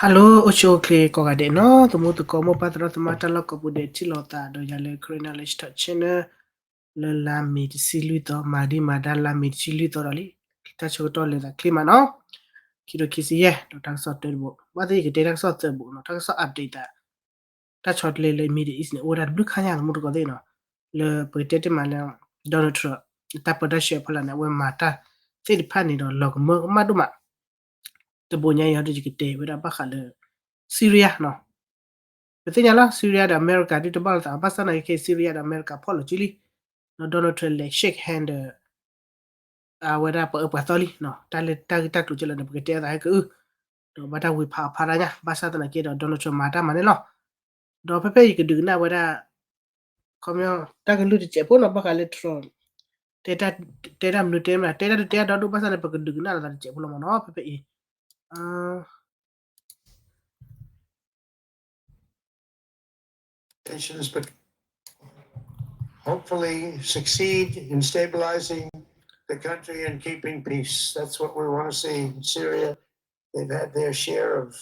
Hello အိၣ်ဆူၣ်အိၣ်ချ့ကိးဂၤဒဲးနီၤ, သမူသကိးမိၢ်ပၢ်သရၣ်သမါတၢ်လီၢ်ကိးပူၤဒဲး ထံၣ်လိာ်သးဒီးယၤလၢ Karen Knowledge Talk Channel လၢလါမ့ၤတဆံလွံၢ်သီ, မၤဒံးမၤဒါလါမ့ၤတဆံလွံၢ်သီဒီးလံ, တၢ်ဆၢကတီၢ်လဲၤသးချ့မးနီၤ, ခံကထိခံဆံယဲၢ် ဒီးတၢ်ကစီၣ်တၢတဘိ, ဘၣ်သ့ၣ်ယကတဲတၢ်ကစီၣ်သၢဘိနီၤ, တၢ်ကစီၣ် update သး တၢ်ဆီတလဲလၢ Middle East န့ၣ် အိၣ်ဝဲဒၣ်တဘျုးခါညါ သမူသကိးသ့ၣ်နီၤ, လၢပကတဲတ့ၢ်မးလၢ Donald Trump တၢ်ပၢတၢ်ဆှၢအဖီလာ်န့ၣ် အဝဲမၤတၢ်သ့ၣ်တဖၣ်န့ၣ်ဒီး လီၤကမၢကမၣ်ဒိၣ်မး တဘိညါအံၤ ဟီဒုးယကတဲဝဲဒၣ်ဘၣ်ဃးလၢ Syria နီၤ, ပသ့ၣ်ညါလီၤ Syria ဒီးအမဲရကၤဒုးတဘၣ်လိာ်သး ဘၣ်ဆၣ်သနာ်က့ Syria ဒီးအမဲရကၤဖီၣ်လီၤစုလံ, ဒီး Donald Trump လဲၤ shake hand ဒီး အဝဲဒၣ်ပှၤအၢပှၤသီလံ, တၢ်လၢတၢ်ဂ့ၢ်တၢ်ကျိၤကဲလၢာ်န့ၣ် ပကတဲအသးဟဲကအု, ဒီးဘၣ်တၢ်ဝံၤဖးအီၤဖးတၢ်ညါ, ဘၣ်ဆၣ်သနာ်က့ဒီး Donald Trump မၤတၢ်မၤန့ၣ်လီၤ, ဒီးဖဲဖဲယကဒုးကနၣ်ဝဲဒၣ် ခီပညီ တၢ်ကလုၢ်တစဲးဖိနီၤ ဘၣ်ဃးလၢ Trump တဲတၢ်မနုၤတဲမနုၤ တဲတၢ်ဒုးတဲတၢ်ဒီဒိၣ် ဘၣ်ဆၣ်န့ၣ် ပကဒုးကနၣ်လိာ်သးတစဲးဖိလီၤမးနီၤ ဖဲဖဲအံၤ nations, but hopefully succeed in stabilizing the country and keeping peace. That's what we want to see in Syria. They've had their share of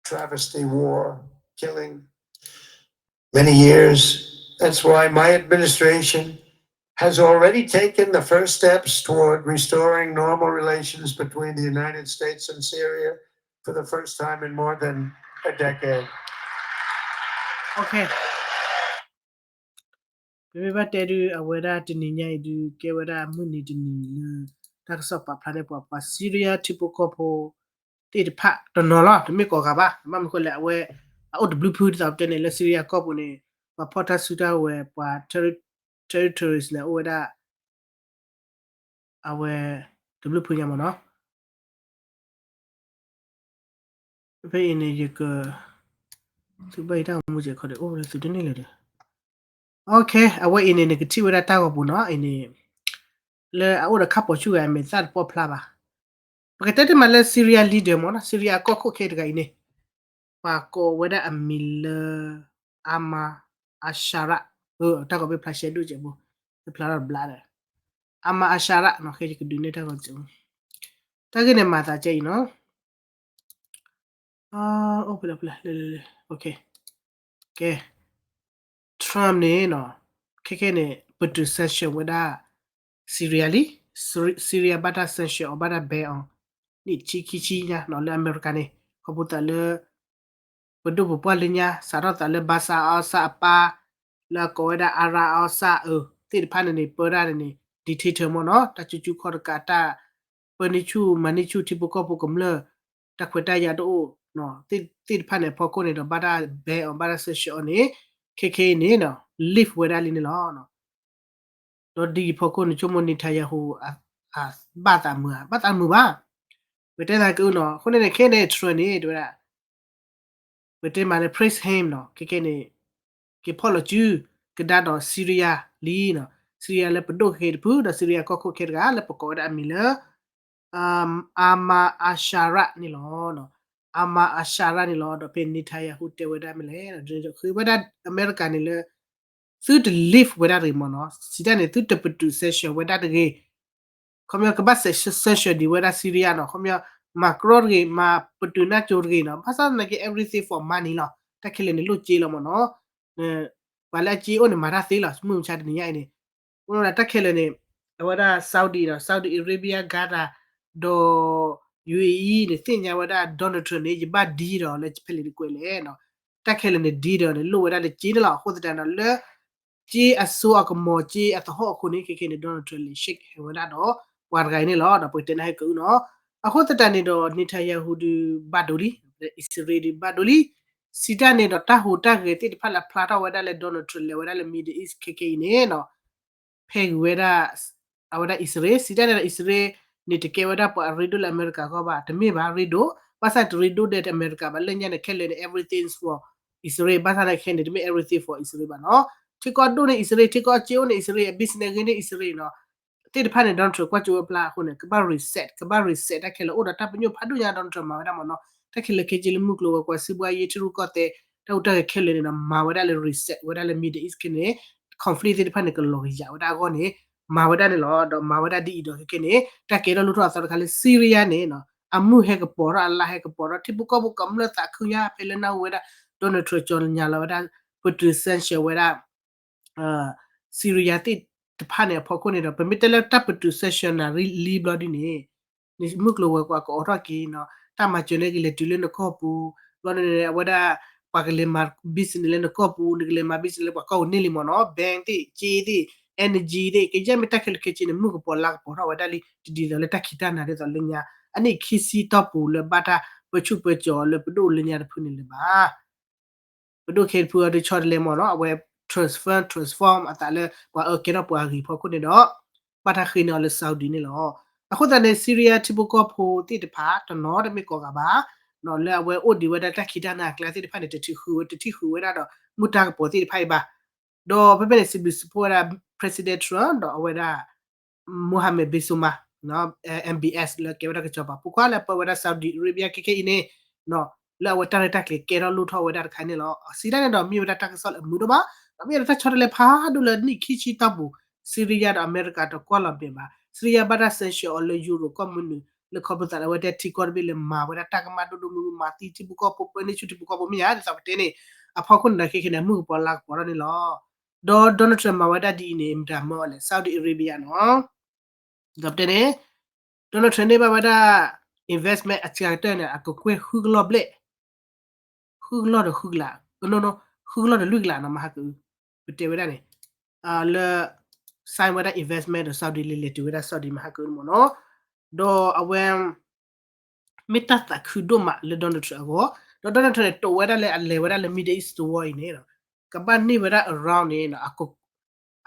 travesty, war, killing, many years. That's why my administration has already taken the first steps toward restoring normal relations between the United States and Syria for the first time in more than a decade. Okay. ပမ့ၢ်ဘၣ်တဲဒုး အဝဲဒၣ်တနံၤညါအံၤဒုး ကဲဝဲဒၣ်မုၢ်နံၤတနံၤလၢ တၢ်ကစီၣ်ပာ်ဖျါန့ၢ်ပှၤ ပှၤ Syria ထံဖိကီၢ်ဖိသ့ၣ်တဖၣ်တနီၤလီၤ, တမ့ၢ်ကိးဂၤဘၣ်, ဘၣ်မနုၤဃိလဲၣ် အဝဲ အအိၣ်တဘျုးဖု ဒ်သိးပတဲန့ၣ် လၢ Syria ကီၢ်ပူၤန့ၣ် ပှၤဖီၣ်တၢ်စုတၢ်ဝဲၤ ပှၤ territories န့ၣ် အိၣ်ဝဲဒၣ် အဝဲ တဘျုးဖုညါမးနီၤ. ဖဲအံၤန့ၣ် ယက သုဘၣ်ယတၢ်ဂီၤမူစဲးခီဒီး အိၣ်လၢသုတန့ၢ်လၢၤဒီး Okay, အဝဲအံၤန့ၣ် နကထံၣ်ဝဲဒၣ်တၢ်ဂီၤပူၤနီၤ, အံၤန့ၣ် လၢအအိၣ်ဒီးခါပိာ်ဆူၣ်ဂၤ အမဲာ်သၣ်တပီၢ်ဖျါဘၣ်. ပကတဲတ့ၢ်မးလၢ Syria leader မ့ၢ်နီၤ, Syria ကီၢ်ခိၣ်ခဲတဂၤအံၤန့ၣ် ပှၤကိးဝဲဒၣ်အမံၤလၢ Ahmad al-Sharaa, တၢ်ဂီၤမ့ၢ်ဖျါရှဲဒိၣ်စဲးဖိ, မ့ၢ်ဖျါထီၣ်တဘျါဒီး Ahmad al-Sharaa နီၤ, ခဲယကဒုးနဲၣ်တၢ်ဂီၤစဲးဖိ, တၢ်ဂ့ၢ်န့ၣ်မၤသးကဲအံၤနီၤ. အိၣ်ဖဲလဲၣ်ဖဲလဲၣ် လၢလၢလၢ Okay, ကဲ Trump န့ၣ်နီၤ, ခဲခဲန့ၣ် ပတုာ် sanction ဝဲဒၣ် Syria လံ, Syria ဘၣ်တၢ် sanction အီၤ ဘၣ်တၢ် ban အီၤ နံၣ်ဆံခံဆံညါနီၤ, လၢအမဲရကၤန့ၣ် ခီဖျိသးလၢ ပဒိၣ်ပပှၢ်လၢညါ စးထီၣ်သးလၢ Bashar al-Assad အပၢ် လၢအကိးဝဲဒၣ် Ahmad al-Sharaa အၢ သ့ၣ်တဖၣ်န့ၣ်န့ၣ် ပၢတၢ်န့ၣ်န့ၣ် dictator မ့ၢ်နီၤ, တၢ်ကူကူခီၣ်တကး တၢ်ပၢန့ၢ်ဆူၣ်မၤန့ၢ်ဆူၣ်ထံဖိကီၢ်ဖိကမျၢၢ် တၢ်ခွဲးတၢ်ယာ်တအိၣ်, သ့ၣ်တဖၣ်န့ၣ် အဖီခိၣ်န့ၣ်ဒီး ဘၣ်တၢ် ban အီၤ ဘၣ်တၢ် sanction အီၤန့ၣ် ခဲခဲအံၤန့ၣ်နီၤ lift ဝဲဒၣ်လံန့ၣ်လီၤ. ဒီးဒ်အံၤဖီခိၣ်န့ၣ် ဆိကမိၣ် Netanyahu ဘၣ်သးမုာ်ဧါ, ဘၣ်သးမုာ်ဘၣ်. ပတဲသးကအုနီၤ, အဃိန့ၣ်န့ၣ် ခဲန့ၣ် Trump န့ၣ် တဲဝဲဒၣ် ပတဲမးလၢ Praise him နီၤ, ခဲခဲန့ၣ် က့ၤဖီၣ်လီၤစု ကဒါဒီး Syria လံနီၤ, Syria လၢပဒိၣ်ခဲတဖု ဒီး Syria ကီၢ်ခိၣ်ခဲတဂၤ လၢပကိးဝဲဒၣ်အမံၤလၢ Ahmad al-Sharaa န့ၣ်လီၤ. Ahmad al-Sharaa န့ၣ်လီၤ. ဒီးဖဲ Netanyahu တဲဝဲဒၣ်မ့ၢ်လဲၣ်, ဃ့ဝဲဒၣ်အမဲရကၤန့ၣ်လၢ သုတ lift ဝဲဒၣ်တဂ့ၤမ့ၢ်နီၤ, စံးတၢ်န့ၣ် သုတပတုာ် sanction ဝဲဒၣ်တဂ့ၤ. ခီပညီ ကဘၣ် sanction ဒံးဝဲဒၣ် Syria နီၤ, ခီပညီ မၤကြီတဂ့ၤ, မၤပတုာ်နၢ်ကၠိတဂ့ၤနီၤ, ဘၣ်ဆၣ်သနာ်က့ everything for money လီၤ, တၢ်ခဲလၢာ်န့ၣ်လိၣ်စ့လီၤမ့ၢ်နီၤ, ပှၤလၢအစ့အိၣ်န့ၣ် မၤတၢ်သ့လီၤ, မုၢ်မဆါတနံၤညါအံၤန့ၣ်, အဃိန့ၣ် တၢ်ခဲလၢာ်န့ၣ် အဝဲဒၣ် Saudi နီၤ, Saudi Arabia, Qatar ဒီး UAE န့ၣ် သ့ၣ်ညါဝဲဒၣ် Donald Trump န့ၣ် ယဘၣ်ဒ်ဒီးလၢဖဲလဲၣ်တကွဲးလဲၣ်နီၤ, တၢ်ခဲလၢာ်န့ၣ် ဒ်ဒီးန့ၣ် လိၣ်ဝဲဒၣ်လၢစ့န့ၣ်လီၤ. အဃိသတးဒီးလၢ စ့အစိအကမီၤ စ့အသဟီၣ်အဃိန့ၣ် ခဲခဲန့ၣ် Donald Trump လဲၤ shake hand ဝဲဒၣ်ဒီး ပှၤတဂၤအံၤန့ၣ်လီၤ. ဒီးပကတဲနၢ်ဟဲကအုနီၤ, အဃိသတးန့ၣ်ဒီး Netanyahu ဒုးဘၣ်ဒိလံ, အံၣ်စရ့လးဒုးဘၣ်ဒိလံ, စံးတၢ်န့ၣ်ဒီးတၢ်ဟူးတၢ်ဂဲၤသ့ၣ်တဖၣ်လၢအဖျါထီၣ်ဝဲဒၣ်လၢ Donald Trump လဲၤဝဲဒၣ်လၢ Middle East ခဲခဲအံၤန့ၣ်နီၤ ဖဲဂုၤဝဲဒၣ် အဝဲဒၣ်အံၣ်စရ့လး, စံးတၢ်န့ၣ်ဒီး အံၣ်စရ့လးန့ၣ် တကဲဝဲဒၣ်ပှၤအရ့ဒိၣ်လၢအမဲရကၤအဂီၢ်ဘၣ်, တမ့ၢ်ဘၣ်ရ့ဒိၣ်, ဘၣ်ဆၣ်တရ့ဒိၣ်ဒဲးတအမဲရကၤဘၣ်, လၢညါန့ၣ် ခဲလၢာ်န့ၣ် everything is for အံၣ်စရ့လး, ဘၣ်ဆၣ်သနာ်က့န့ၣ် တမ့ၢ် everything for အံၣ်စရ့လးဘၣ်နီၤ, ထံကီၢ်ဒိၣ်န့ၢ်အံၣ်စရ့လး, ထံကီၢ်စ့အိၣ်န့ၢ်အံၣ်စရ့လး, အ business ဂ့ၤန့ၢ်အံၣ်စရ့လးနီၤ, သ့ၣ်တဖၣ်န့ၣ် Donald Trump ကွၢ်ကၠိဝဲဖျါအဃိန့ၣ် ကဘၣ် reset, ကဘၣ် reset တၢ်ခဲလၢာ်အိၣ်ဒီးတၢ်ပညိၣ်ဖးဒိၣ်ညါ Donald Trump မၤဝဲဒၣ်မ့ၢ်နီၤ, တၢ်ခဲလၢာ်ခဲဆ့လၢမုၢ်ကျိၤဝဲၤကွာ် စံးဘှါယ့ ထံရူၢ်ကီၢ်သဲး, တၢ်ဟူးတၢ်ဂဲၤခဲလၢာ်န့ၣ်နီၤ မၤဝဲဒၣ်လၢ reset ဝဲဒၣ်လၢ Middle East ခဲန့ၣ်, conflict သ့ၣ်တဖၣ်န့ၣ် ကလီၤကယာ်ဝဲဒၣ်အဂီၢ်န့ၣ် မၤဝဲဒၣ်န့ၣ်လီၤ. ဒီးမၤဝဲဒၣ်ဒ်အံၤဒီးခဲခဲန့ၣ် တၢ်ကဲထီၣ်လိၣ်ထီၣ်အသီတခါလၢ Syria န့ၣ်နီၤ အမုၢ်ဟဲကပီၤထီၣ် အလါဟဲကပီၤထီၣ် ထံဖိကီၢ်ဖိကမျၢၢ်သးခုညါ ဖဲလၢနၢ်ဟူဝဲဒၣ် Donald Trump ကၠီၤညါလီၤဝဲဒၣ် ပတုာ် sanction ဝဲဒၣ် Syria သ့ၣ်တဖၣ်န့ၣ်အဖီခိၣ်န့ၣ်ဒီး ပမ့ၢ်တဲလၢတၢ်ပတုာ် sanction နၤလံဘျီဒ်န့ၣ် မုၢ်ကျိၤဝဲၤကွာ်ကအိးထီၣ်က့ၤနီၤ တၢ်မၤစၢၤန့ၣ်ကလဲၤတုၤလၢနကီၢ်ပူၤ ဘျီန့ၣ် အဝဲဒၣ် ပှၤကလဲၤမၤ business လၢနကီၢ်ပူၤ နကလဲၤမၤ business လၢပှၤကီၢ်ပူၤန့ၢ်လံမ့ၢ်နီၤ bank သ့ၣ် က့သ့ၣ် energy သ့ၣ် ကယဲၢ်မ့ၢ်တၢ်ခဲလၢာ်ခဲဆ့န့ၣ် မုၢ်ကပီၤလါကပီၤထီၣ်ဝဲဒၣ်လံ တဒ်သိးလၢတၢ်ခံးတၢ်နၤဒ်သိးလၢညါ အနံၣ်ခံဆံတီၢ်ပူၤလၢဘၣ်တၢ်ပၢဆူၣ်ပၢစိးလၢပဒိၣ်လၢညါတဖုန့ၣ်လၢၤဘၣ် ပဒိၣ်ခဲတဖုအီၤဒုးဆီတလဲမ့ၢ်နီၤ အဝဲ transfer transform အသးလၢ ပှၤအၢကဲထီၣ်ပှၤအဂ့ၤဖီခိၣ်န့ၣ်ဒီး ဘၣ်တၢ်ဃ့န့ၢ်အီၤလၢ Saudi န့ၣ်လီၤ. အဃိသတးန့ၣ် Syria ထံဖိကီၢ်ဖိသ့ၣ်တဖၣ် တနီၤတမ့ၢ်ကိးဂၤဘၣ် လၢအဝဲအိၣ်ဒံးဝဲဒၣ်တၢ်ခံးတၢ်နၤအကျါသ့ၣ်တဖၣ်န့ၣ် တထံၣ်ဃုာ်ဝဲ တထံၣ်ဃုာ်ဝဲဒၣ်ဒီး မုၢ်တၢ်ကပီၤသ့ၣ်တဖၣ်အံၤဘၣ် ဒီးဖဲဖဲန့ၣ် စံးဘျုးစံးဖှိၣ်ဝဲဒၣ် President Trump ဒီးအဝဲဒၣ် Mohammed bin Salman နီၤ MBS လၢကဲဝဲဒၣ်ကစီၤပၤဖိခွါလၢပၢဝဲဒၣ် Saudi Arabia ခဲခဲအံၤန့ၣ် လၢအဝဲတၢ်ရဲၣ်တၢ်ကျဲၤကဲထီၣ်လိၣ်ထီၣ်ဝဲဒၣ်တခါန့ၣ်လီၤ. စံးဒၣ်န့ၣ်ဒီးမ့ၢ်ဝဲဒၣ်တၢ်ကစီၣ်လၢအမုာ်ဒိၣ်မး ဒီးမ့ၢ်ဝဲဒၣ်တၢ်ဆီတလဲဖးဒိၣ်လၢနံၣ်ခံဆံတီၢ်ပူၤ Syria ဒီးအမဲရကၤတကွၢ်လီၤဘဲးဘၣ် Syria ဘၣ်တၢ် sanction အီၤလၢ Euro ကီၢ်မုၢ်နုာ် လၢခီဖျိသးလၢအဝဲတဲထံကီၢ်တဘ့ၣ်လၢမၤဝဲဒၣ်တၢ်ကမၣ်ဒိၣ်ဒိၣ်မုၢ်မုၢ် မၤသံထံဖိကီၢ်ဖိ ပၢန့ၢ်ဆူၣ်ထံဖိကီၢ်ဖိမ့ၢ်ဧါ ဒ်သိးပတဲန့ၣ် အဖီခိၣ်န့ၣ်ဒီးခဲခဲန့ၣ် အမုၢ်ကပီၤလါကပီၤထီၣ်န့ၣ်လီၤ. ဒီး Donald Trump မၤဝဲဒၣ်ဒ်အံၤန့ၣ် မတၤမၢအီၤလဲၣ် Saudi Arabia နီၤ ဒ်သိးပတဲန့ၣ် Donald Trump န့ၢ်ဘၣ်ဝဲဒၣ် investment အစှၤကတၢၢ်န့ၣ် အကကွဲၢ်ဃုကလီၢ်ဘျဲၣ် ဃုကလီၢ်ဒီးဃုကလး ဃုကလီၢ်ဒီးလွံၢ်ကလးနီၤ မဟါကအု ပတဲဝဲဒၣ်န့ၣ် လၢ sign ဝဲဒၣ် investment ဒီး Saudi လဲၤလဲၤတုၤဝဲဒၣ် Saudi မဟါကအုန့ၣ်မ့ၢ်နီၤ ဒီးအဝဲ မ့ၢ်တၢ်သးခုဒိၣ်မးလၢ Donald Trump အဂီၢ် ဒီး Donald Trump န့ၣ် တိာ်ဝဲဒၣ်လၢအလဲၤဝဲဒၣ်လၢ Middle East တဝီအံၤန့ၣ် ကဘၣ်န့ၢ်ဝဲဒၣ် around န့ၣ်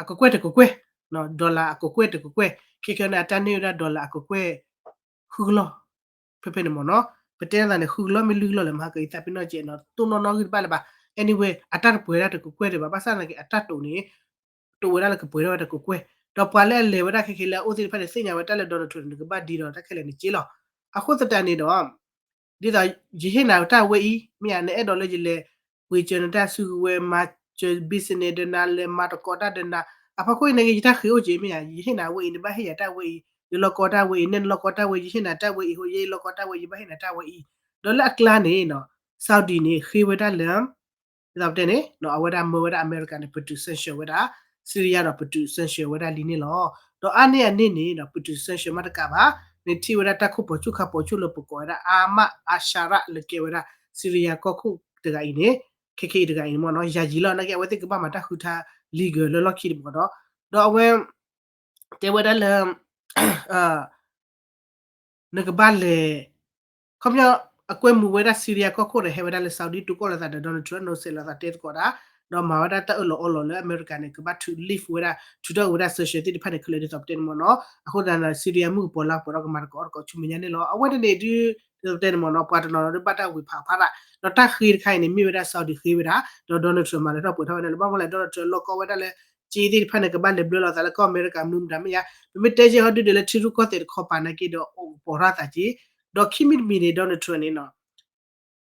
အကကွဲၢ်တကကွဲၢ် dollar အကကွဲၢ်တကကွဲၢ် ခဲခဲန့ၣ် အတၢ်န့ၢ်ဝဲဒၣ် dollar အကကွဲၢ် ဃုကလီၢ် ဖဲဖဲန့ၣ်မ့ၢ်နီၤ ပတဲသးန့ၣ် ဃုကလီၢ်မ့ၢ်လွံၢ်ကလီၢ်လဲၣ် မဟါကအု သးပ့ၤနီၣ်ကဲနီၤ တိၢ်နီၣ်နီၣ်ဂံၢ်တဘၣ်လၢၤဘၣ် anyway အတၢ်တပှဲၤဒၣ်တကကွဲၢ်ဒံးဘၣ် ဘၣ်ဆၣ်သနာ်က့ အတၢ်တိာ်န့ၣ် တိာ်ဝဲဒၣ်လၢကပှဲၤထီၣ်ဝဲတကကွဲၢ် ဒီးပှၤလၢအလဲၤဝဲဒၣ်ခဲခဲလၢအအိၣ်သ့ၣ်တဖၣ်န့ၣ် သ့ၣ်ညါဝဲတၢ်လၢ Donald Trump န့ၣ် နကဘၣ်ဒံဒီးတၢ်ခဲလၢာ်န့ၣ်က့လီၤ. အဃိသတးန့ၣ်ဒီး ဒ်သိး ယဟ့ၣ်နၤတၢ်ဝဲအံၤ မ့ၢ်ဧါ နအဲၣ်ဒိးလၢယလဲၤ ပှ့ၤစၢၤနတၢ်စုကဝဲၤ မၤစၢၤ business ဒီးနၤ လဲၤမၤတကိးတၢ်ဒီးနၤ အဖီခိၣ်အံၤန့ၣ် ယတၢ်ဃ့အိၣ်က့ၤ မ့ၢ်ဧါ ယဟ့ၣ်နၤဝဲအံၤ နဘၣ်ဟ့ၣ်ယၤတၢ်ဝဲအံၤ ယလီၤကီတၢ်ဝဲအံၤ နဲနလီၤကီတၢ်ဝဲ ယဟ့ၣ်နၤတၢ်ဝဲအံၤ ယလီၤကီတၢ်ဝဲ ယဘၣ်ဟ့ၣ်နၤတၢ်ဝဲအံၤ ဒီးလၢအကျါန့ၣ် Saudi န့ၣ် ဃ့ဝဲဒၣ်လၢ ဒ်သိးပတဲန့ၣ် အဝဲဒၣ်မၢဝဲဒၣ်အမဲရကၤန့ၣ် ပတုာ် sanction ဝဲဒၣ် Syria ဒီးပတုာ် sanction ဝဲဒၣ်လံန့ၣ်လီၤ. ဒီးအါန့ၢ်အန့ၣ်န့ၣ်ဒီး ပတုာ် sanction မ့ၢ်တကးဘၣ် န့ၣ်ထံၣ်ဝဲဒၣ်တၢ်ခိၣ်ပိာ်ဆူၣ်ခါပိာ်ဆူၣ်လၢပကိးဝဲဒၣ် Ahmad al-Sharaa လၢကဲဝဲဒၣ် Syria ကီၢ်ခိၣ်တဂၤအံၤန့ၣ် ခဲခဲအံၤတဂၤအံၤန့ၣ်မ့ၢ်နီၤ ယၤယံၤလီၤ နာ်က့အဝဲသ့ၣ်ကဘၣ်မၤတၢ်ဃုထါ legal လၢလီၢ်ခံတဘျီဒီး ဒီးအဝဲ တဲဝဲဒၣ်လၢ နကဘၣ်လဲၤ ခီပညီ အကွဲမုာ်ဝဲဒၣ် Syria ကီၢ်ခိၣ်ဒီး ဟဲဝဲဒၣ်လၢ Saudi တူၢ်ကီၢ်လိာ်သးဒီး Donald Trump နီၢ်စဲးလိာ်သးတဲသကိးတၢ် ဒီးမၤဝဲဒၣ်တၢ်အၢၣ်လီၤအီလီၤလၢအမဲရကၤန့ၣ် ကဘၣ်ထုး lift ဝဲဒၣ် ထုးထီၣ်ဝဲဒၣ် sanction သ့ၣ်တဖၣ်န့ၣ် ခဲလၢာ်ဒ်သိးပတဲန့ၣ်မ့ၢ်နီၤ အဃိသတးန့ၣ် Syria မုၢ်ကပီၤလါကပီၤဒီးကမၤတကိးအီၣ်တကိးဆူမဲာ်ညါန့ၣ်လီၤ. အဝဲန့ၣ်န့ၣ်ဒုး ဒ်သိးပတဲန့ၣ်မ့ၢ်နီၤ ပှၤတနီၤနီၤဒုးဘၣ်တၢ်ဝံၤဖးဖးဒၣ် ဒီးတၢ်ဃ့တခါအံၤန့ၣ် မ့ၢ်ဝဲဒၣ် Saudi ဃ့ဝဲဒၣ် ဒီး Donald Trump မၤလဲၤထီၣ်ပှဲၤထီၣ်ဝဲဒၣ်လၢ ဘၣ်မနုၤလဲၣ် Donald Trump လီၢ်ကီဝဲဒၣ်လၢ က့သ့ၣ်တဖၣ်န့ၣ် ကဘၣ်လဲၤဘျၢလီၤသးလၢကီၢ်အမဲရကၤမနုၤမတၤမ့ၢ်ဧါ ပမ့ၢ်တဲကဲဟီဒုးဒဲးလၢထံရူၢ်ကီၢ်သဲးတခီပၤနာ်က့ဒီး အိၣ်ကပီၤထီၣ်သးက့ ဒီးခံမံၤတမံၤန့ၣ် Donald Trump န့ၣ်နီၤ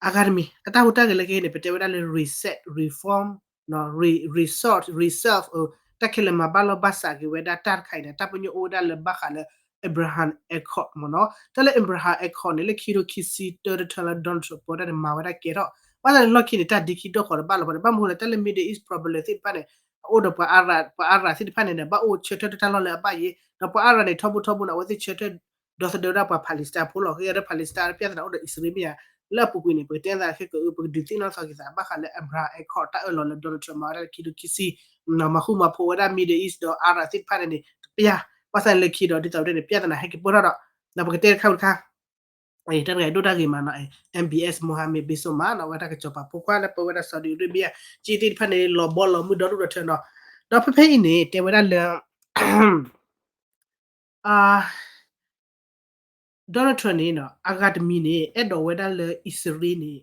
အဂၤတမံၤ အတၢ်ဟူးတၢ်ဂဲၤလၢကဟဲန့ၣ် ပတဲဝဲဒၣ်လၢ reset reform နီၤ re- resolve resolve အ တၢ်ခဲလၢာ်မၤဘၣ်လီၢ်ဘၣ်စး က့ၤဝဲဒၣ်တၢ်တခါအံၤန့ၣ် တၢ်ပညိၣ်အိၣ်ဝဲဒၣ်လၢဘၣ်ဃးလၢ Abraham Accord မ့ၢ်နီၤ တၢ်လၢ Abraham Accord န့ၣ် လၢခံကထိခံဆံတၢတထၢလၢ Donald Trump ပၢတၢ်န့ၣ် မၤဝဲဒၣ်ကဲထီၣ် ဘၣ်ဆၣ်န့ၣ်လီၢ်ခံန့ၣ် တၢ်ဒ့ခံဒီၣ်ဃီၤတဘၣ်လီၤဘၣ်န့ၣ် ဘၣ်မနုၤလဲၣ် တၢ်လၢ Middle East problem သ့ၣ်တဖၣ်န့ၣ် အအိၣ်ဒီးပှၤ Arab ပှၤ Arab သ့ၣ်တဖၣ်န့ၣ်ဒီး ဘၣ်အိၣ်ဆၢထၢၣ်တၢ်လီၢ်လၢအဘၣ်ယဲ ဒီးပှၤ Arab န့ၣ် ထီဘိထီဘိန့ၣ် အဝဲသ့ၣ်ဆၢထၢၣ် ဒီသဒၢဝဲဒၣ်ပှၤ Palestine ဖိလီၤ ဃ့ဒီး Palestine ပြဿနာအိၣ်ဒီး အံၣ်စရ့လးမ့ၢ်ဧါ လၢအပူၤကွံာ်န့ၣ် ပကတဲသးခဲကၢ ပကဒုးသ့ၣ်နီၣ်ထီၣ်က့ၤသး ဘၣ်ဃးလၢ Abraham Accord တၢ်အၢၣ်လီၤလၢ Donald Trump မၤဝဲဒၣ်လၢခံကထိခံဆံ မၤဃူမၤဖိးဝဲဒၣ် Middle East ဒီး Arab သ့ၣ်တဖၣ်န့ၣ်န့ၣ် တပျၢ် ဘၣ်ဆၣ်န့ၣ်လၢခံဒီး ဒ်သိးဝဲဒၣ်န့ၣ် ပြဿနာဟဲက့ၤပၢၢ်ထီၣ်ဒီး ဒီးပကတဲတခါဝံၤတခါ တၢ်တဂၤအံၤဒိၣ်တၢ်ဂ့ၤမးနီၤ MBS Mohammed bin Salman နီၤ အဝဲဒၣ်ကစီၤပၤဖိခွါလၢပၢဝဲဒၣ် Saudi Arabia က့သ့ၣ်တဖၣ်န့ၣ် လီၤဘီလီၤမုၢ်ဒီဒူၣ်ဒီထၢနီၤ ဒီးဖဲဖဲအံၤန့ၣ် တဲဝဲဒၣ်လၢ Donald Trump န့ၣ်နီၤ အဂၤတမံၤန့ၣ် အဲၣ်ဒိးဝဲဒၣ်လၢအံၣ်စရ့လးန့ၣ်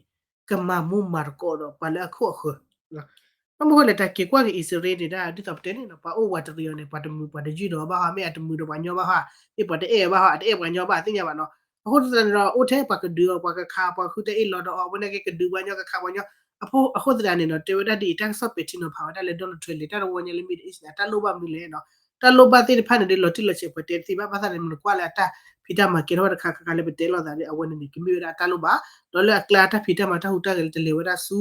ကမၤမူမၤတကိးဒီးပှၤလၢအခိၣ်အဃၢၤ ဘၣ်မနုၤဃိလဲၣ် တၢ်က့ၤကွၢ်က့ၤအံၣ်စရ့လးန့ၣ်ဒၣ် ဒ်သိးပတဲန့ၣ်နီၤ ပှၤအိၣ်ဝးတရံးအီၤန့ၣ် ပှၤတမုာ်ပှၤတယုၢ်ဒီးအီၤဘၣ်ဟီ မ့ၢ်အတမုာ်ဒီးပှၤညီဘၣ်ဟီ မ့ၢ်ပှၤတအဲၣ်အီၤဘၣ်ဟီ အတအဲၣ်ပှၤညီဘၣ် သ့ၣ်ညါဘၣ်နီၤ အဃိသတးန့ၣ်ဒီး အိၣ်ထဲပှၤကဒုးအီၤ ပှၤကခး ပှၤဃုတၢ်အ့ၣ်လိာ်ဒီးအီၤ အဝဲန့ၣ်က့ၤကဒုးပှၤညီကခးပှၤညီ အဃိသတးန့ၣ်နီၤ တဲဝဲဒၣ်ဒ်အံၤ တၢ်ကစီၣ်ပဲာ်ထံနီၤဖးဝဲဒၣ်လၢ Donald Trump လဲၤတၢ်တဝီညါလၢ Middle East န့ၣ် အတၢ်လိၣ်ဘၣ်မနုၤလဲၣ်နီၤ တၢ်လိၣ်ဘၣ်သ့ၣ်တဖၣ်န့ၣ်ဒီး လီၤတံၢ်လီၤဆဲးပှၤတဲတသ့ဘၣ်, ဘၣ်ဆၣ်န့ၣ် နကွၢ်လၢအတၢ်ဖံးတၢ်မၤကဲထီၣ်ဝဲတခါခါခါလၢပတဲလိာ်သးဒီး အဝဲန့ၣ်န့ၣ် ကမ့ၢ်ဝဲဒၣ်အတၢ်လိၣ်ဘၣ်, ဒီးလၢအကျါတၢ်ဖံးတၢ်မၤတၢ်ဟူးတၢ်ဂဲၤလၢတလဲၤဝဲဒၣ်ဆူ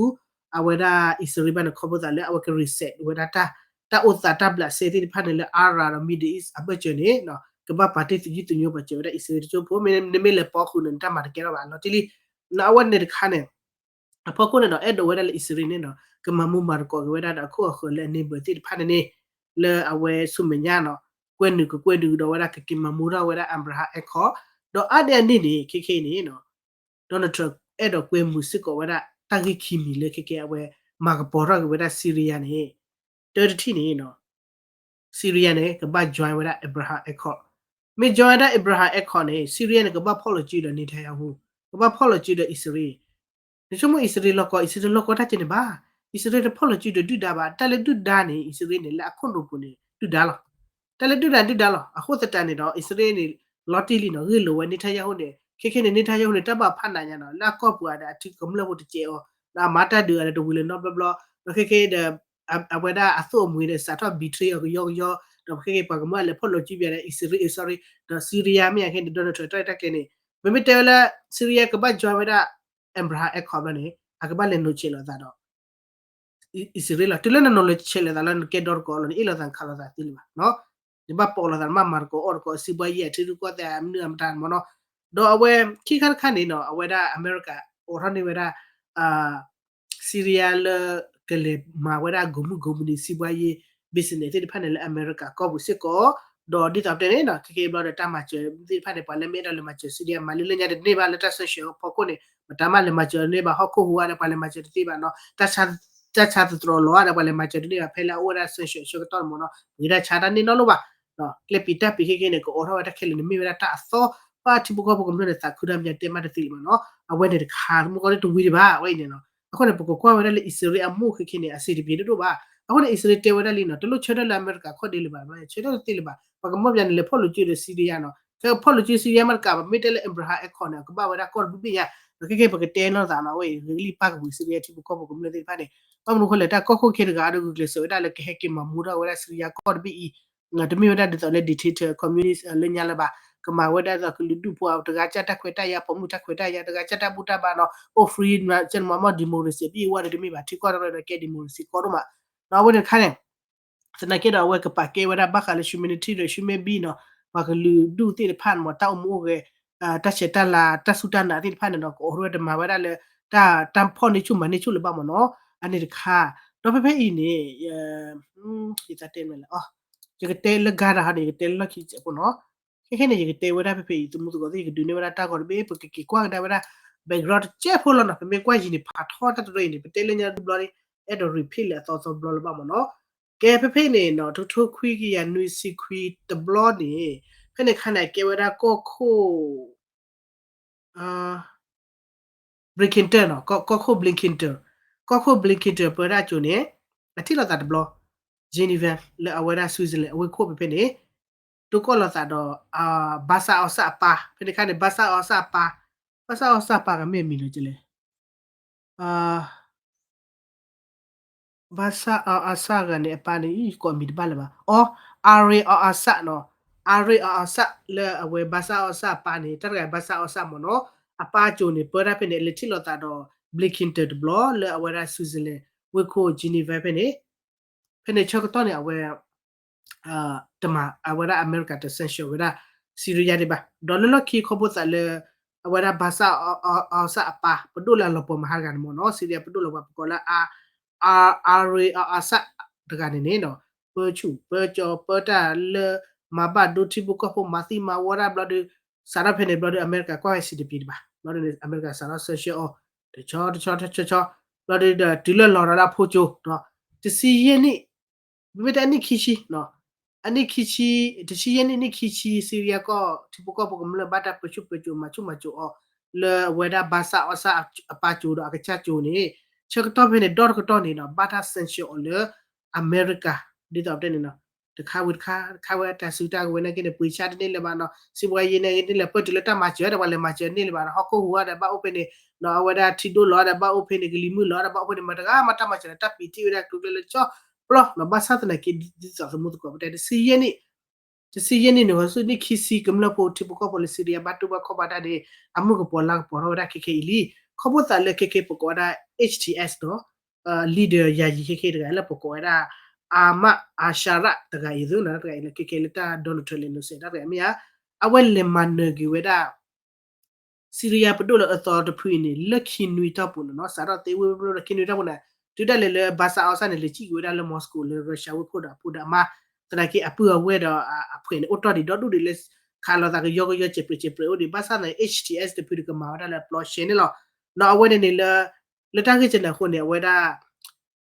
အဝဲဒၣ်အံၣ်စရ့လ်ဘၣ်န့ၣ် ခီဖျိသးလၢအဝဲက reset ဝဲဒၣ်တၢ် တၢ်အိၣ်သးတၢ်ဘျးစဲသ့ၣ်တဖၣ်န့ၣ်လၢ Arab ဒီး Middle East အဘၢၣ်စၢၤန့ၣ် ကဘၣ်ပာ်တ့ၢ်သယုၢ်သညိပာ်စၢၤဝဲဒၣ်အံၣ်စရ့လ်တစိၢ်ဖိ, မ့မ့ၢ်လဲၤပိာ်ဃုာ်န့ၣ် နတၢ်မၤတကဲထီၣ်ဘၣ် လီၤတံၢ်လံ. အဝဲန့ၣ်တခါန့ၣ် အဖီခိၣ်န့ၣ်ဒီး အဲၣ်ဒိးဝဲဒၣ်လၢအံၣ်စရ့လ်န့ၣ်ဒီး ကမၤမူမၤသကိးက့ၤဝဲဒၣ်ဒီးအခိၣ်အဃၢၤလၢအ neighbor သ့ၣ်တဖၣ်န့ၣ်န့ၣ် လၢအဝဲဆူမဲာ်ညါနီၤ ကွဲနုာ်ကကွဲနုာ်ကဒီးဝဲဒၣ် ကက့ၤမၤမူထီၣ်ဝဲဒၣ် Abraham Accord ဒီးအါန့ၢ်အန့ၣ်န့ၣ် ခဲခဲအံၤန့ၣ် Donald Trump အဲၣ်ဒိးကွဲမုာ်စ့ၢ်ကီးဝဲဒၣ် တၢ်ဂ့ၢ်ခံမံၤလၢခဲခဲအဝဲ မၤကပီၤထီၣ်က့ၤဝဲဒၣ် Syria န့ၣ် တၢတထံၣ်န့ၣ် Syria န့ၣ် ကဘၣ် join ဝဲဒၣ် Abraham Accord, မ့ၢ် join ဝဲဒၣ် Abraham Accord န့ၣ် Syria န့ၣ် ကဘၣ်ဖီၣ်လိာ်စုဒီး Netanyahu, ကဘၣ်ဖီၣ်လိာ်စုဒီးအံၣ်စရ့လ်, နဆိကမိၣ်အံၣ်စရ့လ်လီၤကီး အံၣ်စရ့လ်လီၤကီးတၢ်ကဲန့ၣ်ဘၣ်, အံၣ်စရ့လ်တဖီၣ်လိာ်စုဒီးဒုၣ်ဒါဘၣ်, တၢ်လၢဒုၣ်ဒါန့ၣ် အံၣ်စရ့လ်န့ၣ် လၢအခိၣ်နူာ်ပူၤန့ၣ် ဒုၣ်ဒါလီၤ, တၢ်လၢဒုၣ်ဒါဒုၣ်ဒါလီၤ, အဃိသတးန့ၣ်ဒီး အံၣ်စရ့လ်န့ၣ် လီၤတံၢ်လံနီၤ ဂ့ၢ်လိာ်ဝဲ Netanyahu န့ၣ် ခဲခဲန့ၣ် Netanyahu န့ၣ် တၢ်ဘၣ်ဖးနးညါနီၤ လၢအကီၢ်ပူၤအံၤဒီး အထံကမျၢၢ်ဖိတစဲးအီၤ, ဒီးအမၤတၢ်ဒုးအီၤဒီးတဝံၤလၢၤနီတဘျီဘျီ, ဒီးခဲခဲဒီး အဝဲဒၣ်အသိၣ်အမှံၤဒီး စးထီၣ် betray အီၤကယီကယီ, ဒီးခဲခဲပှၤကမျၢၢ်လဲၤဖီၣ်လိာ်စုပၠးဒီး အံၣ်စရ့လ် sorry ဒီး Syria မ့ၢ်အခဲန့ၣ် Donald Trump တၢ်ရဲၣ်တၢ်ကျဲၤန့ၣ် ပမ့ၢ်တဲဝဲလၢ Syria ကဘၣ် join ဝဲဒၣ် Abraham Accord ဘျီန့ၣ် အကဘၣ်လဲၤနိးဆဲးလိာ်သးဒီး အံၣ်စရ့လးလီၤ, တုၤလၢနနီၤလၢဆဲးလဲၤသးလၢနကဲဒီတကိးလီၤ နအ့ၣ်လိာ်သးနခးလိာ်သးသ့လၢၤဘၣ်, နဘၣ်ပိာ်လိာ်သး နဘၣ်မၤသကိးအီၣ်သကိး စံးဘှါယဲၢ် အထံရူၢ်ကီၢ်သဲး အမနုၤအမတၤမ့ၢ်နီၤ, ဒီးအဝဲခံခါတခါန့ၣ်နီၤ အဝဲဒၣ်အမဲရကၤ အိးထီၣ်န့ၢ်ဝဲဒၣ် Syria လၢကလဲၤမၤဝဲဒၣ် ကိးမုၢ်ကိးမုၢ်နံၤ စံးဘှါယဲၢ် business သ့ၣ်တဖၣ်န့ၣ်လၢအမဲရကၤကီၢ်ပူၤစ့ၢ်ကီး, ဒီးဒ်သိးပတဲန့ၣ်နီၤ ခဲကဲဘျီဒီးတၢ်မၤစၢၤသ့ၣ်တဖၣ်န့ၣ် ပှၤလၢမ့ၢ်အဲၣ်ဒိးလဲၤမၤစၢၤ Syria မၤလၢလၢညါတန့ၢ်ဘၣ်လၢတၢ် sanction အဖီခိၣ်န့ၣ် ပတၢ်မၤလဲၤမၤစၢၤတန့ၢ်ဘၣ် ဟီၣ်ခိၣ်ဟူးဂၤဒီးပှၤလဲၤမၤစၢၤတသ့ဘၣ်နီၤ တၢ်ဆါသတြီၤလီၤဒီးပှၤလဲၤမၤစၢၤတန့ၢ်ဘၣ် ဖဲလၢအအိၣ်ဝဲဒၣ် sanction ဆၢကတီၢ်န့ၣ်မ့ၢ်နီၤ ပဂ့ၤတၢ်ဆါတၢ်န့ၢ်နီတလိၣ်ဘၣ် ကျဲပံၤတၢ်ပံၤခဲကဲန့ၣ် ကအိးထီၣ်ဝဲတၢ်ခဲလၢာ်န့ၣ် မ့ၢ်ဝဲဒၣ်တၢ်အသီ ဘၣ်ထံဖိကီၢ်ဖိကမျၢၢ်န့ၣ် သးခုတၢ်မညါတဲမးတသ့လၢၤဘၣ်နီၤ အဝဲန့ၣ်တခါ မုၢ်ကီၢ်လၢတဝံၤဒံးဘၣ် အဝဲအံၤန့ၣ်နီၤ အဃိန့ၣ် ပကကွၢ်ဝဲဒၣ်လၢအံၣ်စရ့လးအမိၢ်ခဲကဲန့ၣ် အစံးတပျ့ၤတဒိၣ်ဘၣ် အဃိန့ၣ် အံၣ်စရ့လးတဲဝဲဒၣ်လံနီၤ တလိၣ်ဆၢထၢၣ်လၢအမဲရကၤခီၣ်ဒ့လၢၤဘၣ် ဆၢထၢၣ်တသ့လၢၤဘၣ် ပှၤကမီၣ်ပှၤန့ၣ် လဲၤဖီၣ်လိာ်စုဒီး Syria နီၤ ဖဲဖီၣ်လိာ်စု Syria မးတကးဘၣ် မ့ၢ်တဲလၢ Abraham Accord န့ၣ် အကဘၣ်ဝဲဒၣ်ကီၢ်တဘ့ၣ်ဘ့ၣ်ညါ ဒီးခဲကဲပကတဲလိာ်သးနီၤ အဝဲအံၤ ဂ့ၤကလံၣ်ပၢ်ကဝံၤ Syria ထံဖိကီၢ်ဖိကမျၢၢ်သ့ၣ်တဖၣ်န့ၣ် ဘၣ်မနုၤအဃိလဲၣ် တၢ်ကီၢ်ခိၣ်ခဲတဂၤဒီးဂုာ်ကျဲးစၢးဝဲဒၣ်လၢကဟဲက့ၤမၤမူထီၣ်ဝဲဒၣ် Syria ကီၢ်တဘ့ၣ်အံၤ တမ့ၢ်ဝဲဒၣ်ဒ်သိးလၢ dictator communist လၢညါလၢၤဘၣ် ကမၤဝဲဒၣ်ဒ်သိးကလုာ်ဒူၣ်ဖိ တဂၤစၢ်တၢ်ခွဲးတၢ်ယာ် ပိာ်မုၣ်တၢ်ခွဲးတၢ်ယာ် တဂၤစၢ်တၢ်ဘူၣ်တၢ်ဘါနီၤ အိၣ် free စဲမၤမီၢ် democracy ဘ့ၣ်ဝဲန့ၣ်တမ့ၢ်ဘၣ် ထံကီၢ်တရၢဒီးကဲ democracy ကီၢ်ဒိၣ်မး ဒီးအဝဲန့ၣ်တခါန့ၣ် သနာ်က့ဒီးအဝဲကပာ်ကဲဝဲဒၣ်ဘၣ်ဃးလၢ humanitarian ဆူမဲဘံနီၤ ပှၤကလုာ်ဒူၣ်သ့ၣ်တဖၣ်န့ၣ်မ့ၢ် တၢ်အိၣ်မူအိၣ်ဂဲၤ တၢ်ဆဲးတၢ်လၤ တၢ်စူၢ်တၢ်နာ်သ့ၣ်တဖၣ်န့ၣ်ဒီး ကအိးထီၣ်ဝဲတမၤဝဲဒၣ်လၢ တၢ် တၢ်ဖီၣ်န့ၢ်ဆူၣ်မၤန့ၢ်ဆူၣ်လၢၤဘၣ်မ့ၢ်နီၤ အန့ၣ်တခါ ဒီးဖဲဖဲအံၤန့ၣ် ယသးတဲမလဲၣ် ယကတဲလၢဂၤတဟါန့ၣ် ယကတဲလၢလီၢ်ခံစဲးဖိနီၤ ခဲခဲန့ၣ် ယကတဲဝဲဒၣ်ဖဲဖဲအံၤ သမူသကိးသ့ၣ် ယကဒုးနဲၣ်ဝဲဒၣ်တၢ်ဂီၤတဘ့ၣ် ပကက့ၤကွၢ်ကဒါဝဲဒၣ် background တကဲးဖိလီၤနီၤ ပမ့ၢ်ကွၢ်ယံၤန့ၣ် ဖးထီတၢ်တရၢအံၤန့ၣ် ပတဲလၢညါတဘျီန့ၣ် အဲၣ်ဒိး repeat လၢအသီသီဘျီလၢၤဘၣ်မ့ၢ်နီၤ ကဲဖဲဖဲန့ၣ်နီၤ ထိထိခွံကယၤနွံဆံခွံတဘျီန့ၣ် ဖဲန့ၣ်ခါန့ၣ် အကဲဝဲဒၣ်ကီၢ်ခိၣ် Blinken နီၤ ကီၢ်ခိၣ် Blinken ကီၢ်ခိၣ် Blinken ပၢတၢ်အစိၤန့ၣ် အထံၣ်လိာ်သးတဘျီ Geneva လၢအဝဲဒၣ် Switzerland အဝ့ၢ်ခိၣ်ဖဲဖဲန့ၣ် တိကိၢ်လိာ်သးဒီး ဘၣ်ဆၣ်အီၣ်ဆၣ်အပၢ် ဖဲန့ၣ်ခါန့ၣ် ဘၣ်ဆၣ်အီၣ်ဆၣ်အပၢ် ဘၣ်ဆၣ်အီၣ်ဆၣ်အပၢ်ကမ့ၢ်မံၤလၢကလဲၣ် ဘၣ်ဆၣ်အီၣ်အီၣ်ဆၣ်ဂၤန့ၣ် အပၢ်န့ၣ် ယကိးမံၤတဘၣ်လၢၤဘၣ် အီ အါရ့အီၣ်အီၣ်ဆၣ်နီၤ အါရ့အီၣ်အီၣ်ဆၣ် လၢအဝဲဘၣ်ဆၣ်အီၣ်ဆၣ်အပၢ်န့ၣ် တၢ်တဂၤဘၣ်ဆၣ်အီၣ်ဆၣ်မ့ၢ်နီၤ အပၢ်အစိၤန့ၣ် ပၢတၢ်ဖဲန့ၣ် လဲၤထံၣ်လိာ်သးဒီး Blinken တဘျီ လၢအဝဲဒၣ် Switzerland ဝ့ၢ်ခိၣ် Geneva ဖဲန့ၣ် ဖဲန့ၣ်ဆၢကတီၢ်န့ၣ် အဝဲ တမၤ အဝဲဒၣ်အမဲရကၤတ sanction ဝဲဒၣ် Syria ဒံးဘၣ် ဒီးလၢလီၢ်ခံခီဖျိသးလၢ အဝဲဒၣ်ဘၣ်ဆၣ်အီၣ်ဆၣ်အပၢ် ပဒိၣ်လၢအလီၤပှီၢ်မဟါတဂၤန့ၣ်မ့ၢ်နီၤ Syria ပဒိၣ်လီၤပှီၢ်ပကိးလၢ အါရ့အီၣ်အီၣ်ဆၣ် တဂၤန့ၣ်န့ၣ်နီၤ ပၢဆူၣ်ပၢကၠီပၢတၢ်လၢ မၤဘၣ်ဒိထံဖိကီၢ်ဖိမၤသံမၤဝီတၢ်ဘျီဒီး စးထီၣ်ဖဲန့ၣ်ဘျီဒီး အမဲရကၤကွၢ်ဝဲစံးတပျ့ၤဒံးဘၣ် ဘျီဒီးန့ၣ် အမဲရကၤစးထီၣ် sanction အီၤ တဆီတဆီတဆီတဆီ ဘျီဒီးတုၤလၢလီၤဒီးလၢအဖိကၠိ တဆံယဲၢ်နံၣ် မ့မ့ၢ်တၢ်အနံၣ်ခံဆံ အနံၣ်ခံဆံ တဆံယဲၢ်နံၣ် နံၣ်ခံဆံ Syria ကီၢ်ထံဖိကီၢ်ဖိကမျၢၢ်ဘၣ်တၢ်ပၢဆူၣ်ပၢစိးမၤဆူၣ်မၤစိးအီၤ လၢအဝဲဒၣ်ဘၣ်ဆၣ်အီၣ်ဆၣ်အပၢ်စိၤဒီးအကစၢ်စိၤန့ၣ် ဆၢကတီၢ်ဖဲန့ၣ် ဒီတကတီၢ်န့ၣ်နီၤ ဘၣ်တၢ် sanction အီၤလၢအမဲရကၤ ဒ်သိးပတဲန့ၣ်နီၤ တခါဝံၤတခါ တခါဝဲတၢ်စုတၢ်ကဝဲၤနာ်က့န့ၣ် ပှ့ၤဆါတန့ၢ်လၢၤဘၣ်နီၤ စံးဘှါယဲၢ်နာ်က့န့ၣ် လဲၤပၢၢ်တုၤလၢတၢ်မၤစၢၤဒီး ပှၤလဲၤမၤစၢၤန့ၢ်လၢၤဘၣ်နီၤ ဟီၣ်ခိၣ်ဟူးဒီးဘၣ်အိၣ်ဖဲန့ၣ် အဝဲဒၣ်ထံဒိၣ်လီၤဒီးဘၣ်အိၣ်ဖဲန့ၣ် ကလံၤမုၢ်လီၤဒီးဘၣ်အိၣ်ဖဲန့ၣ် မတၤတဂၤမးတၢ်မၤစၢၤန့ၣ် တၢ်ပံာ်ထံၣ်ဝဲဒၣ်ကျိၤကျဲလၢကၠီပျီနီၤ ဘၣ်ဆၣ်သနာ်က့ ဒ်သိးသမူသကိးပတဲ တဆံယဲၢ်နံၣ် တဆံယဲၢ်နံၣ်န့ၣ် ဃီဆူနံၣ်ခံဆံ ကမျၢၢ်ဖိထံဖိကီၢ်ဖိလၢ Syria ဘၣ်တူၢ်ဘၣ်ခီၣ်ဘၣ်တၢ်န့ၣ် အမုၢ်ကပီၤလါကပီၤထီၣ်ဝဲဒၣ်ခဲခဲအံၤလံ. ခီဖျိသးလၢခဲခဲပကိးဝဲဒၣ် H T S ဒီး leader ယၤယံၤခဲခဲတဂၤလၢပကိးဝဲဒၣ် Ahmad al-Sharaa တဂၤအံၤသ့ၣ်နီၤ တဂၤအံၤလၢခဲခဲလၢတၢ် Donald Trump လဲၤနုာ်စဲးတၢ်တဂၤမ့ၢ်ဧါ, အဝဲလဲၤမၤနၢၤက့ၤဝဲဒၣ် Syria ပဒိၣ်လၢအၢသီတဖုအံၤန့ၣ် လၢခံနွံတီၢ်ပူၤန့ၣ်နီၤ စးထီၣ်သ့ဝ့ၢ်ပဒိၣ်လၢခံနွံတီၢ်ပူၤန့ၣ် တုၤဒၣ်လဲာ်လၢ Bashar al-Assad န့ၣ် လဲၤစံၣ်က့ၤဝဲဒၣ်လၢ Moscow လၢ Russia ဝ့ၢ်ခိၣ်ဒီးအဖိဒီးအမါ, သနာ်က့အပုၢ်အဝဲၢ်ဒီးအဖှဲးန့ၣ် အိၣ်တ့ၢ်ဒံးဒီဒူၣ်ဒံးလၢ ခးလိာ်သးကယီကယီစဲးပြဲးစဲးပြဲးအိၣ်ဒံး ဘၣ်ဆၣ်သနာ်က့ H T S တဖုန့ၣ်ကမၤဝဲဒၣ်လၢအပျီရှဲန့ၣ်လီၤ. နီၤ အဝဲန့ၣ်န့ၣ်လၢ လၢတၢ်ဂ့ၢ်ကနၢအဃိန့ၣ် အဝဲဒၣ်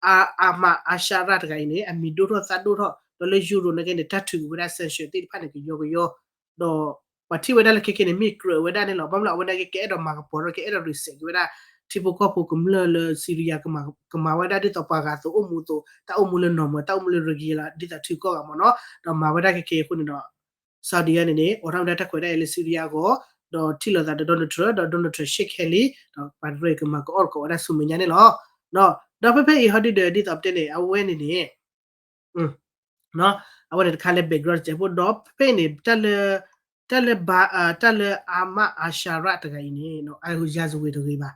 အ Ahmad al-Sharaa တဂၤအံၤန့ၣ် အမံၤဒိၣ်ထီၣ်သၣ်ဒိၣ်ထီၣ် ဒီးလၢ Europe နာ်က့န့ၣ် တၢ်ထုးက့ၤဝဲဒၣ် sanction သ့ၣ်တဖၣ်န့ၣ် ကယီကယီ, ဒီးပှၤထံၣ်ဝဲဒၣ်လၢခဲခဲန့ၣ် မ့ၢ်ကြၢးဝဲဒၣ်န့ၣ်လီၤ. ဘၣ်မနုၤလဲၣ် အဝဲနာ်က့ ကအဲၣ်ဒိးမၤကပီၤထီၣ် ကအဲၣ်ဒိး reset က့ၤဝဲဒၣ် ထံဖိကီၢ်ဖိကမျၢၢ်လၢ Syria ကမၤဝဲဒၣ်ဒ်သိးပှၤဂၤသိးအိၣ်မူအသိး တၢ်အိၣ်မူလၢ normal တၢ်အိၣ်မူလၢ regular ဒ်သိးထုကီၢ်ဂၤမ့ၢ်နီၤ, ဒီးမၤဝဲဒၣ်ခဲခဲအံၤအဃိန့ၣ်ဒီး Saudi န့ၣ်န့ၣ် အိးထီၣ်ဝဲဒၣ်တၢ်ခွဲးတၢ်ယာ်လၢ Syria အဂီၢ်, ဒီးထံၣ်လိာ်သးဒီး Donald Trump ဒီး Donald Trump shake hand လံ, ဒီးပှၤရဲၣ်ကမၤကအီၣ်ကီးဝဲဒၣ်ဆူမဲာ်ညါန့ၣ်လီၤ. ဒီးဖဲဖဲအံၤဟီဒုဒီး ဒ်သိးပတဲန့ၣ် အဝဲန့ၣ်န့ၣ် အဝဲန့ၣ်တခါလၢ background တစဲးဖိ ဒီးဖဲဖဲအံၤန့ၣ် တၢ်လၢ တၢ်လၢ တၢ်လၢ Ahmad al-Sharaa တဂၤအံၤန့ၣ် အ ရာဇဝင် တဂ့ၤဘၣ်.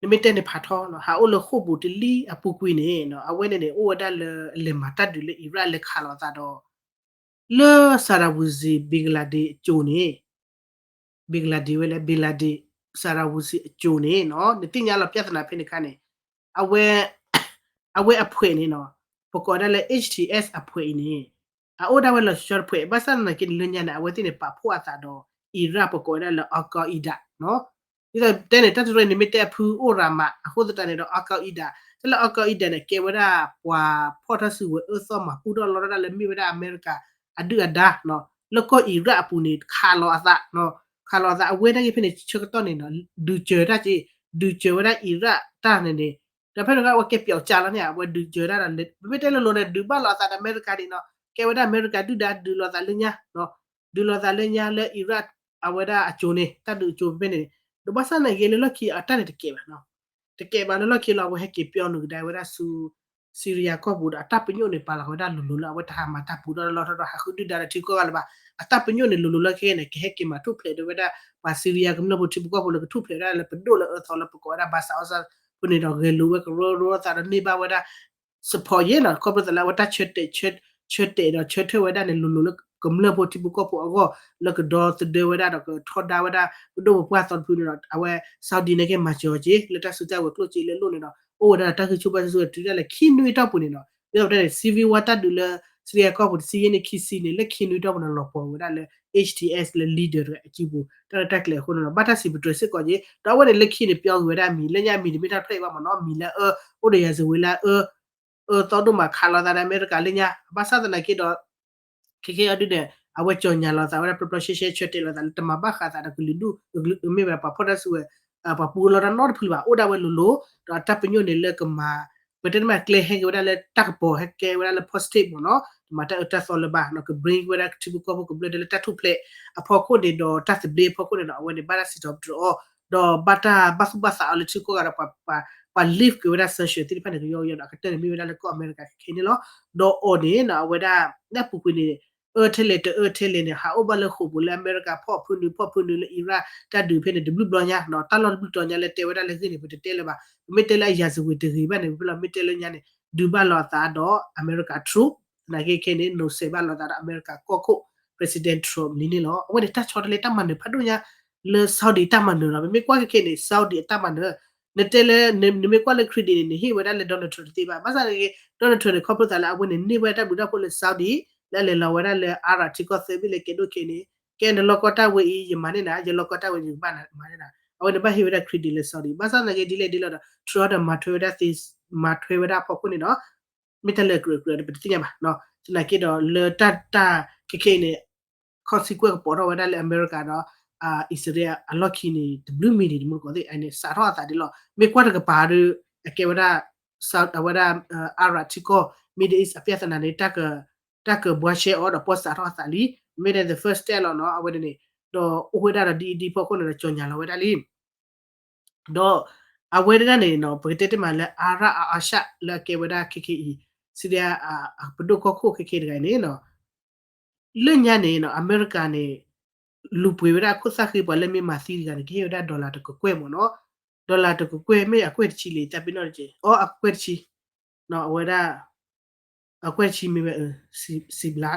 နမ့ၢ်တဲန့ၣ်ဖးထီနီၤ ဟးအိၣ်လၢဃိာ်ပူၤတလံၢ်အပူၤကွံာ်န့ၣ် အဝဲန့ၣ်န့ၣ် အိၣ်ဝဲဒၣ်လၢအလဲၤမၤတၢ်ဒုးလၢ Iraq လဲၤခးလိာ်သးဒီး လၢ Saddam Hussein bin Laden အစိၤန့ၣ် bin Laden ဝဲလဲၣ် bin Laden Saddam Hussein အစိၤန့ၣ်နီၤ နသ့ၣ်ညါလီၤ ပြဿနာ ဖဲန့ၣ်အခါန့ၣ် အဝဲ အဝဲအဖှဲးန့ၣ်နီၤ ပကိးဒၣ်လၢ H T S အဖှဲးအံၤန့ၣ် အအိၣ်ဒၣ်ဝဲလီၤဆီတဖှဲး ဘၣ်ဆၣ်သနာ်က့န့ၣ် လၢညါန့ၣ် အဝဲသ့ၣ်န့ၣ် ပာ်ဖှိၣ်အသးဒီး Iraq ပကိးဝဲဒၣ်လၢ Al Qaeda နီၤ ဒ်သိးတဲန့ၣ် တၢ်တရၢန့ၣ် မ့ၢ်တဲအဖုအိၣ်ရၤမး အဃိသတးန့ၣ်ဒီး Al Qaeda တၢ်လၢ Al Qaeda န့ၣ် ကဲဝဲဒၣ်ပှၤဖီၣ်တၢ်စုကဝဲၤအၢသီမၤပူထီၣ်လီထီၣ်ဒၣ်လၢမ့ၢ်ဝဲဒၣ်အမဲရကၤ အဒုၣ်အဒါနီၤ လၢကီၢ် Iraq အပူၤန့ၣ် ခးလိာ်အသး ခးလိာ်အသး အဝဲဒၣ်က့ၤဖဲန့ၣ် ဆၢကတီၢ်န့ၣ်နီၤ ဒုးစၢၤတၢ်က့ၤ ဒုးစၢၤဝဲဒၣ် Iraq တၢ်န့ၣ်န့ၣ် ဒီးဖဲန့ၣ် အဝဲကဲပျောက်ကျားလီၤန့ၣ် အဝဲဒုးစၢၤတၢ်ဒီး ပမ့ၢ်တဲလိၤလိၤန့ၣ် ဒုးဘၣ်လိာ်အသးဒီးအမဲရကၤဒံးနီၤ ကဲဝဲဒၣ်အမဲရကၤဒုၣ်ဒါ ဒုးလိာ်သးလၢညါ ဒုးလိာ်သးလၢညါလၢ Iraq အဝဲဒၣ်အစိၤန့ၣ် တၢ်ဒုးအစိၤဖဲန့ၣ် ဒီးဘၣ်ဆၣ်သနာ်က့လၢလီၢ်ခံအတၢ်န့ၣ်တကဲဘၣ်နီၤ တကဲဘၣ်လၢလီၢ်ခံလီၤ အဝဲဟဲက့ၤပျီနုာ်ကဒါဝဲဒၣ်ဆူ Syria ကီၢ်ပူၤဒီး အတၢ်ပညိၣ်န့ၣ် ပာ်လီၤဝဲဒၣ်လိၤလိၤလၢအဝဲတဟါမၤတၢ်ပူၤဒီးလီထီၣ်ဒီး ဟးဃုဒုၣ်ဒါဒီးထံကီၢ်ဂၤလၢၤဘၣ် အတၢ်ပညိၣ်န့ၣ် လိၤလိၤလၢခဲအံၤန့ၣ် ကဟဲက့ၤမၤထူၣ်ဖျဲးဒီးဝဲဒၣ် ပှၤ Syria ကမျၢၢ်ဖိထံဖိကီၢ်ဖိလၢကထူၣ်ဖျဲးဝဲဒၣ်လၢပဒိၣ်လၢအၢသီလၢပကိးဝဲဒၣ် Bashar al-Assad ဖိန့ၣ်ဒီး ဂဲၤလိာ်ဝဲကရၢကရိသးဒီးန့ၢ်ဘၣ်ဝဲဒၣ် support ယဲနီၤ ခီဖျိသးလၢအဝဲတၢ်ဆၢတဲာ် ဆၢတဲာ်ဒီးဆၢထၢၣ်ဝဲဒၣ်န့ၣ် လိၤလိၤလၢကမျၢၢ်ဖိထံဖိကီၢ်ဖိအဂီၢ် လၢကဒီသဒၢဝဲဒၣ်ဒီးကထီဒါဝဲဒၣ် ပဒိၣ်ပပှၢ်သီတဖုန့ၣ်ဒီး အဝဲ Saudi န့ၣ်က့ၤမၤစၢၤအီၤက့ၤ လၢတၢ်စုတၢ်ဝဲၤကျိၣ်စ့လၢအလိၣ်န့ၣ်ဒီး အိၣ်ဝဲဒၣ်တၢ်ဂံၢ်ဆူၣ်ဘါဆူၣ်ဆူၣ်တုၤဒၣ်လဲာ်ခံနွံတီၢ်ပူၤန့ၣ်နီၤ ဒ်သိးပတဲန့ၣ် civil war တၢ်ဒုးလၢ Syria ကီၢ်ပူၤ တဆံယဲၢ်နံၣ်ခံဆံန့ၣ် လၢခံနွံတီၢ်ပူၤန့ၣ် လီၤပှီၢ်ဝဲဒၣ်လၢ H T S လၢ leader တဂၤအစုပူၤ တၢ်လၢတၢ်ကျဲၤအဃိန့ၣ်ဒီး ဘၣ်တၢ်စံးပတြၢၤစ့ၢ်ကီးက့ၤ ဒီးအဝဲန့ၣ်လၢခံန့ၣ် ပျီကွံာ်ဝဲဒၣ်မံၤ လၢညါမံၤတမ့ၢ်တၢ်ဖျၢၣ်အံၤဘၣ်မ့ၢ်နီၤ မံၤလၢအအၢ အိၣ်ဒီး ရာဇဝင် လၢအအၢ အၢသီဒိၣ်မးခးလိာ်သးဒီးအမဲရကၤလၢညါ ဘၣ်ဆၣ်သနာ်က့ဒီး ခဲခဲအံၤဒုးန့ၣ် အဝဲကၠီၤညါလိာ်သးဝဲဒၣ် ပျီပျီရှဲရှဲ ဆၢတဲာ်လိာ်သးလၢတမၤဘၣ်ဃးသးဒီးကလုာ်ဒူၣ် မ့ၢ်ဝဲပှၤဖီၣ်တၢ်စုကဝဲၤ ပှၤပူၤလီၤတၢ်နီတဖုလၢၤဘၣ် အိၣ်ဒၣ်ဝဲလိၤလိၤ ဒီးအတၢ်ပညိၣ်န့ၣ်လၢကမၤ ပတဲတမံၤကျဲဟဲက့ၤဝဲဒၣ်လၢတၢ်ကပီၤ ဟဲကဲဝဲဒၣ်လၢ positive မ့ၢ်နီၤ တမၤတၢ်အၢတၢ်သီလၢၤဘၣ် ကဘြ့ဝဲဒၣ်ထံဖိကီၢ်ဖိကမျၢၢ်ဒဲးလၢတၢ်ထူၣ်ဖျဲးအဖီခိၣ်န့ၣ်ဒီးတၢ်သဘျ့အဖီခိၣ်န့ၣ်ဒီး အဝဲန့ၣ်ဘၣ်တၢ်စံးထီၣ်ပတြၢၤအီၤ ဒီးဘၣ်တၢ်ဘၣ်သူၣ်ဘၣ်သးအီၤလၢထံကီၢ်ဂၤဒီး ပှၤ lift က့ၤဝဲဒၣ် sanction သ့ၣ်တဖၣ်န့ၣ် ကယီကယီဒီး အကတၢၢ်န့ၣ်မ့ၢ်ဝဲဒၣ်လၢကီၢ်အမဲရကၤခဲခဲန့ၣ်လီၤ. ဒီးအီၤန့ၣ်နီၤ အဝဲဒၣ် လၢအပူၤကွံာ်န့ၣ် အၢထဲလဲၣ်တအၢထဲလဲၣ်န့ၣ် ဟးအိၣ်ဘၣ်လၢဃိာ်ပူၤလၢအမဲရကၤဖီၣ်ဖုနုာ်ဖီၣ်ဖုနုာ်လၢ Iraq တၢ်ဒုးဖဲန့ၣ် တဘျုးဘျီညါနီၤ တၢ်လီၢ်တဘျုးတီၤညါလၢတဲဝဲဒၣ်လၢအဂ့ၢ်န့ၣ် ပတတဲလၢၤဘၣ် ပမ့ၢ်တဲလၢအရာဇဝင် တဂ့ၤဘၣ်န့ၣ် ပဖဲလီၤမ့ၢ်တဲလၢညါန့ၣ် ဒုးဘၣ်လိာ်အသးဒီးအမဲရကၤ troop သနာ်က့ခဲန့ၣ် နီၤစဲးဘၣ်လိာ်သးဒီးအမဲရကၤကီၢ်ခိၣ် President Trump လံန့ၣ်လီၤ. အဝဲန့ၣ်တၢ်ဆီတလဲတၢ်မၤနၢၤဖးဒိၣ်ညါ လၢ Saudi တၢ်မၤနၢၤလီၤ. ပမ့ၢ်ကွၢ်ခဲခဲန့ၣ် Saudi အတၢ်မၤနၢၤ နတဲလၢ နမ့ၢ်ကွၢ်လၢ credit န့ၣ် နဟ့ၣ်ဝဲဒၣ်လၢ Donald Trump တသ့ဘၣ်. ဘၣ်ဆၣ်သနာ်က့ Donald Trump န့ၣ် ခီဖျိသးလၢအဝဲန့ၣ် န့ၢ်ဝဲတၢ်ဘျုးတၢ်ဖှိၣ်လၢ Saudi လၢအလဲၤလီၤဝဲဒၣ်လၢ Arab ထံကီၢ်သၢဘ့ၣ်လၢကဲဒိၣ်ခဲန့ၣ် ကဲနလီၢ်ကီၢ်တၢ်ဝဲအံၤ ယမၤန့ၢ်နၤ ယလီၢ်ကီၢ်တၢ်ဝဲအံၤယကဘၣ်မၤန့ၢ်နၤ အဝဲန့ၣ်ဘၣ်ဟ့ၣ်ဝဲဒၣ် credit လၢ Saudi ဘၣ်ဆၣ်သနာ်က့ဒ်လဲၣ်ဒ်လဲၣ်ဒီး Trump ဒီးမၤထွဲဝဲဒၣ်သ့ မၤထွဲဝဲဒၣ်အဖီခိၣ်န့ၣ်ဒီး မ့ၢ်တၢ်လၢအကြၢးကြၢးဒီးပတသ့ၣ်ညါဘၣ်. သနာ်က့ဒီးလၢတၢ်တၢ် ခဲခဲအံၤန့ၣ် consequence ကပိာ်ထီၣ်ဝဲဒၣ်လၢအမဲရကၤဒီး အံၣ်စရ့လးအလီၢ်ခံန့ၣ် တဘျုးမံၤန့ၣ် တမူတကိးသ့ၣ် အန့ၣ်စးထီၣ်အသးဒ်လီၤ. မ့ၢ်ကွၢ်တကပၤဒီး အကဲဝဲဒၣ် အဝဲဒၣ် Arab ထံကီၢ် Middle East အပြဿနာန့ၣ် တၢ်ကဘှါရှဲအီၤဒီးပီၢ်စးထီၣ်အသးလံ. မ့ၢ်ဒၣ် the first step လီၤနီၤ အဝဲန့ၣ် ဒီးအိၣ်ဝဲဒၣ်ဒီးဒ်အံၤဒ်အံၤဖီခိၣ်န့ၣ်ဒီး ကၠီၤညါလီၤဝဲဒၣ်လံ. ဒီးအဝဲဒၣ်န့ၣ်နီၤ ပကတဲတမံၤလၢ Ahmad al-Sharaa လၢအကဲဝဲဒၣ်ခဲခဲအံၤ Syria ပဒိၣ်ကီၢ်ခိၣ်ခဲခဲတဂၤန့ၣ်နီၤ လၢညါန့ၣ်နီၤ အမဲရကၤန့ၣ် လူၤပှ့ၤဝဲဒၣ်အခိၣ်သၣ်ဃံ ပှၤလၢမ့ၢ်မၤသံတဂၤန့ၣ် ကဟ့ၣ်ဝဲဒၣ် dollar တကကွဲၢ်မ့ၢ်နီၤ. dollar တကကွဲၢ် မ့ၢ်အကွဲၢ်တဆံလံ သးပ့ၤနီၣ်တက့ၢ် အီ အကွဲၢ်တဆံ အဝဲဒၣ် အကွဲၢ်တဆံမ့ၢ်ဝဲ စံးဘျါ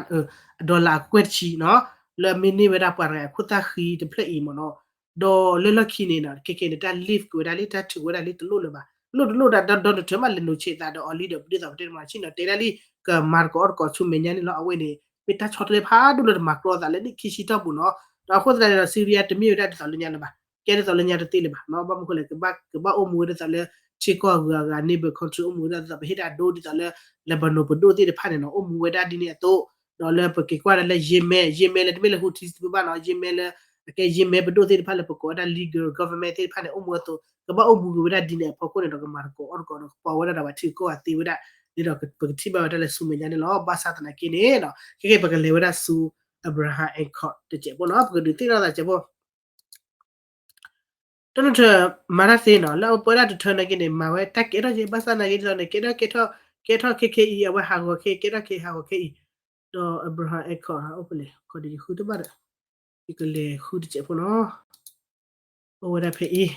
dollar အကွဲၢ်တဆံနီၤ လၢအမ့ၢ်န့ၢ်ဝဲဒၣ်ပှၤတဂၤအခိၣ်သၣ်ဃံတဖျၢၣ်အံၤမ့ၢ်နီၤ. ဒီးလၢလီၢ်ခံန့ၣ်နီၤ ခဲကဲန့ၣ် တၢ် lift က့ၤဝဲဒၣ်လံ တၢ်ထုးက့ၤဝဲဒၣ်လံ တလိၣ်လၢၤဘၣ် လိၣ်တလိၣ်ဒၣ် ဒီး Donald Trump မးလဲၤနုာ်ဆဲးသးဒီးအီၤလံဒီး ဒ်သိးပတဲမၤဆံၣ်နီၤ တဲဒၣ်လံ ကမၤသကိးအီၣ်သကိးဆူမဲာ်ညါန့ၣ်လီၤ. အဝဲန့ၣ် မ့ၢ်တၢ်ဆီတလဲဖးဒိၣ်လၢတမၤကြီသးလၢနံၣ်ခံဆံတီၢ်ပူၤနီၤ. ဒီးအဃိသတးန့ၣ်ဒီး Syria တမ့ၢ်ဝဲဒၣ်ဒ်သိးလၢညါလၢၤဘၣ် ကဲဒ်သိးလၢညါတသ့လၢၤဘၣ်နီၤ. ဘၣ်မနုၤဃိလဲၣ် ကဘၣ် ကဘၣ်အိၣ်မူဝဲဒ်သိးလၢ ထံကီၢ်အဂုၤအဂၤ neighbor country အိၣ်မူဝဲဒၣ်ဒ်သိး ပဟ့ၣ်တၢ်ဒိဒ်သိးလၢ Lebanon ပဒိၣ်သ့ၣ်တဖၣ်န့ၣ်နီၤ အိၣ်မူဝဲဒၣ်ဒ်န့ၣ်အသိး ဒီးလၢပက့ၤကွၢ်ဒၣ်လၢ Yemen Yemen လၢတမ့ၢ်လၢ Houthis တဖုဘၣ်နီၤ Yemen လၢ အကဲ Yemen ပဒိၣ်သ့ၣ်တဖၣ်လၢပကိးဝဲဒၣ် legal government သ့ၣ်တဖၣ်န့ၣ် အိၣ်မူအသိး ကဘၣ်အိၣ်မူက့ၤဝဲဒၣ်ဒ်န့ၣ်အဖီခိၣ်န့ၣ်ဒီး ကမၤသကိးအီၣ်သကိးဒီး ကပီၤဝဲဒၣ်ဒီးပှၤထံကီၢ်အသ့ဝဲဒၣ် ဒ်ဒီးပကထံၣ်ဘၣ်ဝဲဒၣ်လၢဆူမဲာ်ညါန့ၣ်လီၤ. ဘၣ်ဆၣ်သနာ်က့န့ၣ်နီၤ ခဲကဲပကလဲၤဝဲဒၣ်ဆူ Abraham Accord တစဲးဖိနီၤ ပကဒုးသ့ၣ်နီၣ်သးစဲးဖိ Donald Trump မၤတၢ်သ့နီၤ လၢအပဝဲဒၣ်တထၢနာ်က့န့ၣ် မၤဝဲတၢ်ကဲထီၣ်က့ၤ ဘၣ်ဆၣ်သနာ်က့ဒ်သိးန့ၣ် ကဲထီၣ်ကဲထီၣ် ကဲထီၣ်ခဲခဲအံၤ အဝဲဟးဂီၤခဲ ကဲထီၣ်ခဲဟးဂီၤခဲအံၤ ဒီး Abraham Accord အိၣ်ဖဲလဲၣ် ခီဒံးယဃုတဘၣ်ဒီး ယကလဲၤဃုတစဲးဖိနီၤ အိၣ်ဝဲဒၣ်ဖဲအံၤ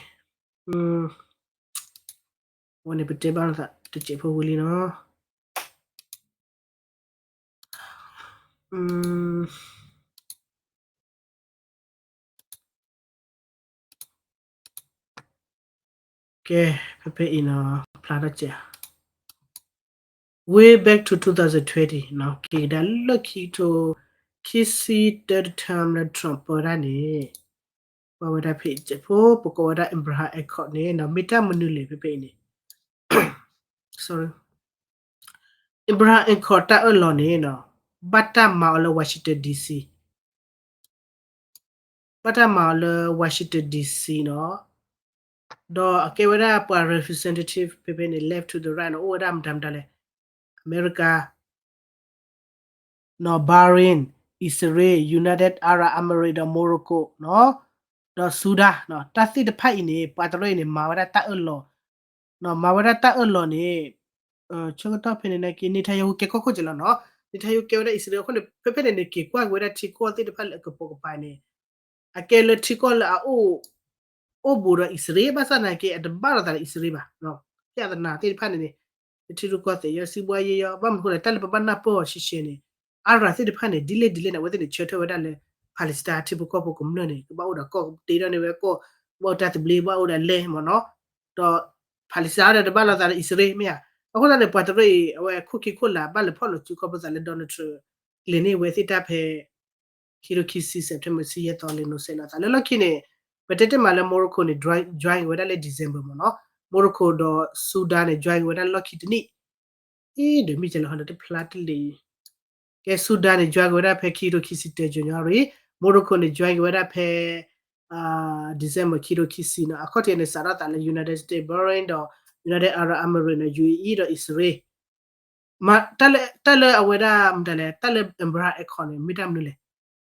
အဝဲန့ၣ်ပတဲဘၣ်လိာ်သးတစဲးဖိဝံၤလံနီၤ ကဲ ဖဲဖဲအံၤနီၤ ဖျါထီၣ်စဲး Way back to two thousand twenty နီၤ က့ၤကဒါလၢခံကထိ ခံဆံတၢတ term လၢ Trump ပၢတၢ်န့ၣ် ပှၤဝဲဒၣ်ဖဲအံၤစဲးဖိ ပကိးဝဲဒၣ် Abraham Accord န့ၣ်နီၤ မ့ၢ်တၢ်မနုၤလဲၣ်ဖဲဖဲအံၤန့ၣ် Abraham Accord တၢ်အၢၣ်လီၤန့ၣ်နီၤ ဘၣ်တၢ်မၤအီၤလၢ Washington D C ဘၣ်တၢ်မၤအီၤလၢ Washington D C နီၤ ဒီးအကဲဝဲဒၣ်ပှၤ representative ဖဲဖဲန့ၣ် left to the right နီၤ အိၣ်ဝဲဒၣ်မတၤမတၤလဲၣ် အမဲရကၤ နီၤ Bahrain, Israel, United Arab Emirates ဒီး Morocco နီၤ ဒီး Sudan နီၤ တၢ်သ့ၣ်တဖၣ်အံၤန့ၣ် ပှၤတရၢအံၤန့ၣ် မၤဝဲဒၣ်တၢ်အၢၣ်လီၤ နီၤ မၤဝဲဒၣ်တၢ်အၢၣ်လီၤန့ၣ် ဆၢကတီၢ်ဖဲန့ၣ်နာ်က့ Netanyahu ကဲကီၢ်ခိၣ်က့လီၤနီၤ Netanyahu ကဲဝဲဒၣ် Israel အဃိန့ၣ် ဖဲဖဲန့ၣ်န့ၣ် က့ၤကွၢ်က့ၤဝဲဒၣ်ထံကီၢ်သ့ၣ်တဖၣ်လၢအကပိာ်ကပၤန့ၣ် အကဲလၢထံကီၢ်လၢအအိၣ် အိၣ်ဘူးဒီးအံၣ်စရ့လး ဘၣ်ဆၣ်သနာ်က့ အတဘၣ်လိာ်သးဒီးအံၣ်စရ့လးဘၣ် ပြဿနာသ့ၣ်တဖၣ်န့ၣ်န့ၣ် ထံရူၢ်ကီၢ်သဲးယီၤ စံးဘှါယဲယီၤ ဘၣ်မနုၤဃိလဲၣ် တၢ်လၢပဘၣ်နၢ်ပၢၢ်အီၤရှဲရှဲန့ၣ် အါရၤသ့ၣ်တဖၣ်န့ၣ် ဒ်လဲၣ်ဒ်လဲၣ်န့ၣ် အဝဲသ့ၣ်န့ၣ် ဆၢထၢၣ်ဝဲဒၣ်လၢ Palestine ထံဖိကီၢ်ဖိကမျၢၢ်န့ၣ် ကဘၣ်အိၣ်ဒီးကီၢ် တ့ထီၣ်န့ၢ်ဝဲကီၢ် ဘၣ်အိၣ်တၢ်သဘျ့ ဘၣ်အိၣ်ဒီးလဲၢ်မ့ၢ်နီၤ ဒီး Palestine ဒီးတဘၣ်လိာ်သးဒီးအံၣ်စရ့လးမ့ၢ်ဧါ အဃိသတးန့ၣ် ပှၤတရၢအံၤ အဝဲခိၣ်ခံခိၣ်လာ် ဘၣ်လဲၤဖီၣ်လိာ်စုခီဖျိသးလၢ Donald Trump လဲၤန့ၢ်ဝဲသ့ၣ်တၢ်ဖဲ ခံထိခံဆံ September ဆံယဲၢ်သီ လဲၤနုာ်ဆဲးလီၤသးလၢလီၢ်ခံန့ၣ် ပတဲတ့ၢ်မးလၢ Morocco န့ၣ် join က့ၤဝဲဒၣ်လၢ December မ့ၢ်နီၤ Morocco ဒီး Sudan န့ၣ် join က့ၤဝဲဒၣ်လၢလီၢ်ခံတနံၣ် အံၤ ဒီးမ့ၢ်ကဲလၢဟီဒီးတဖျါတလ့ၢ် ကဲ Sudan န့ၣ် join က့ၤဝဲဒၣ်ဖဲခံထိခံဆံတၢ January Morocco န့ၣ် join က့ၤဝဲဒၣ်ဖဲ December ခံထိခံဆံနီၤ အခီၣ်ထံးန့ၣ် စးထီၣ်သးလၢ United States Bahrain ဒီး United Arab Emirates နီၤ U A E ဒီးအံၣ်စရ့လး မ့ၢ်တၢ်လၢ တၢ်လၢအဝဲဒၣ်မတၤလဲၣ် တၢ်လၢ Abraham Accord န့ၣ် မ့ၢ်တၢ်မနုၤလဲၣ်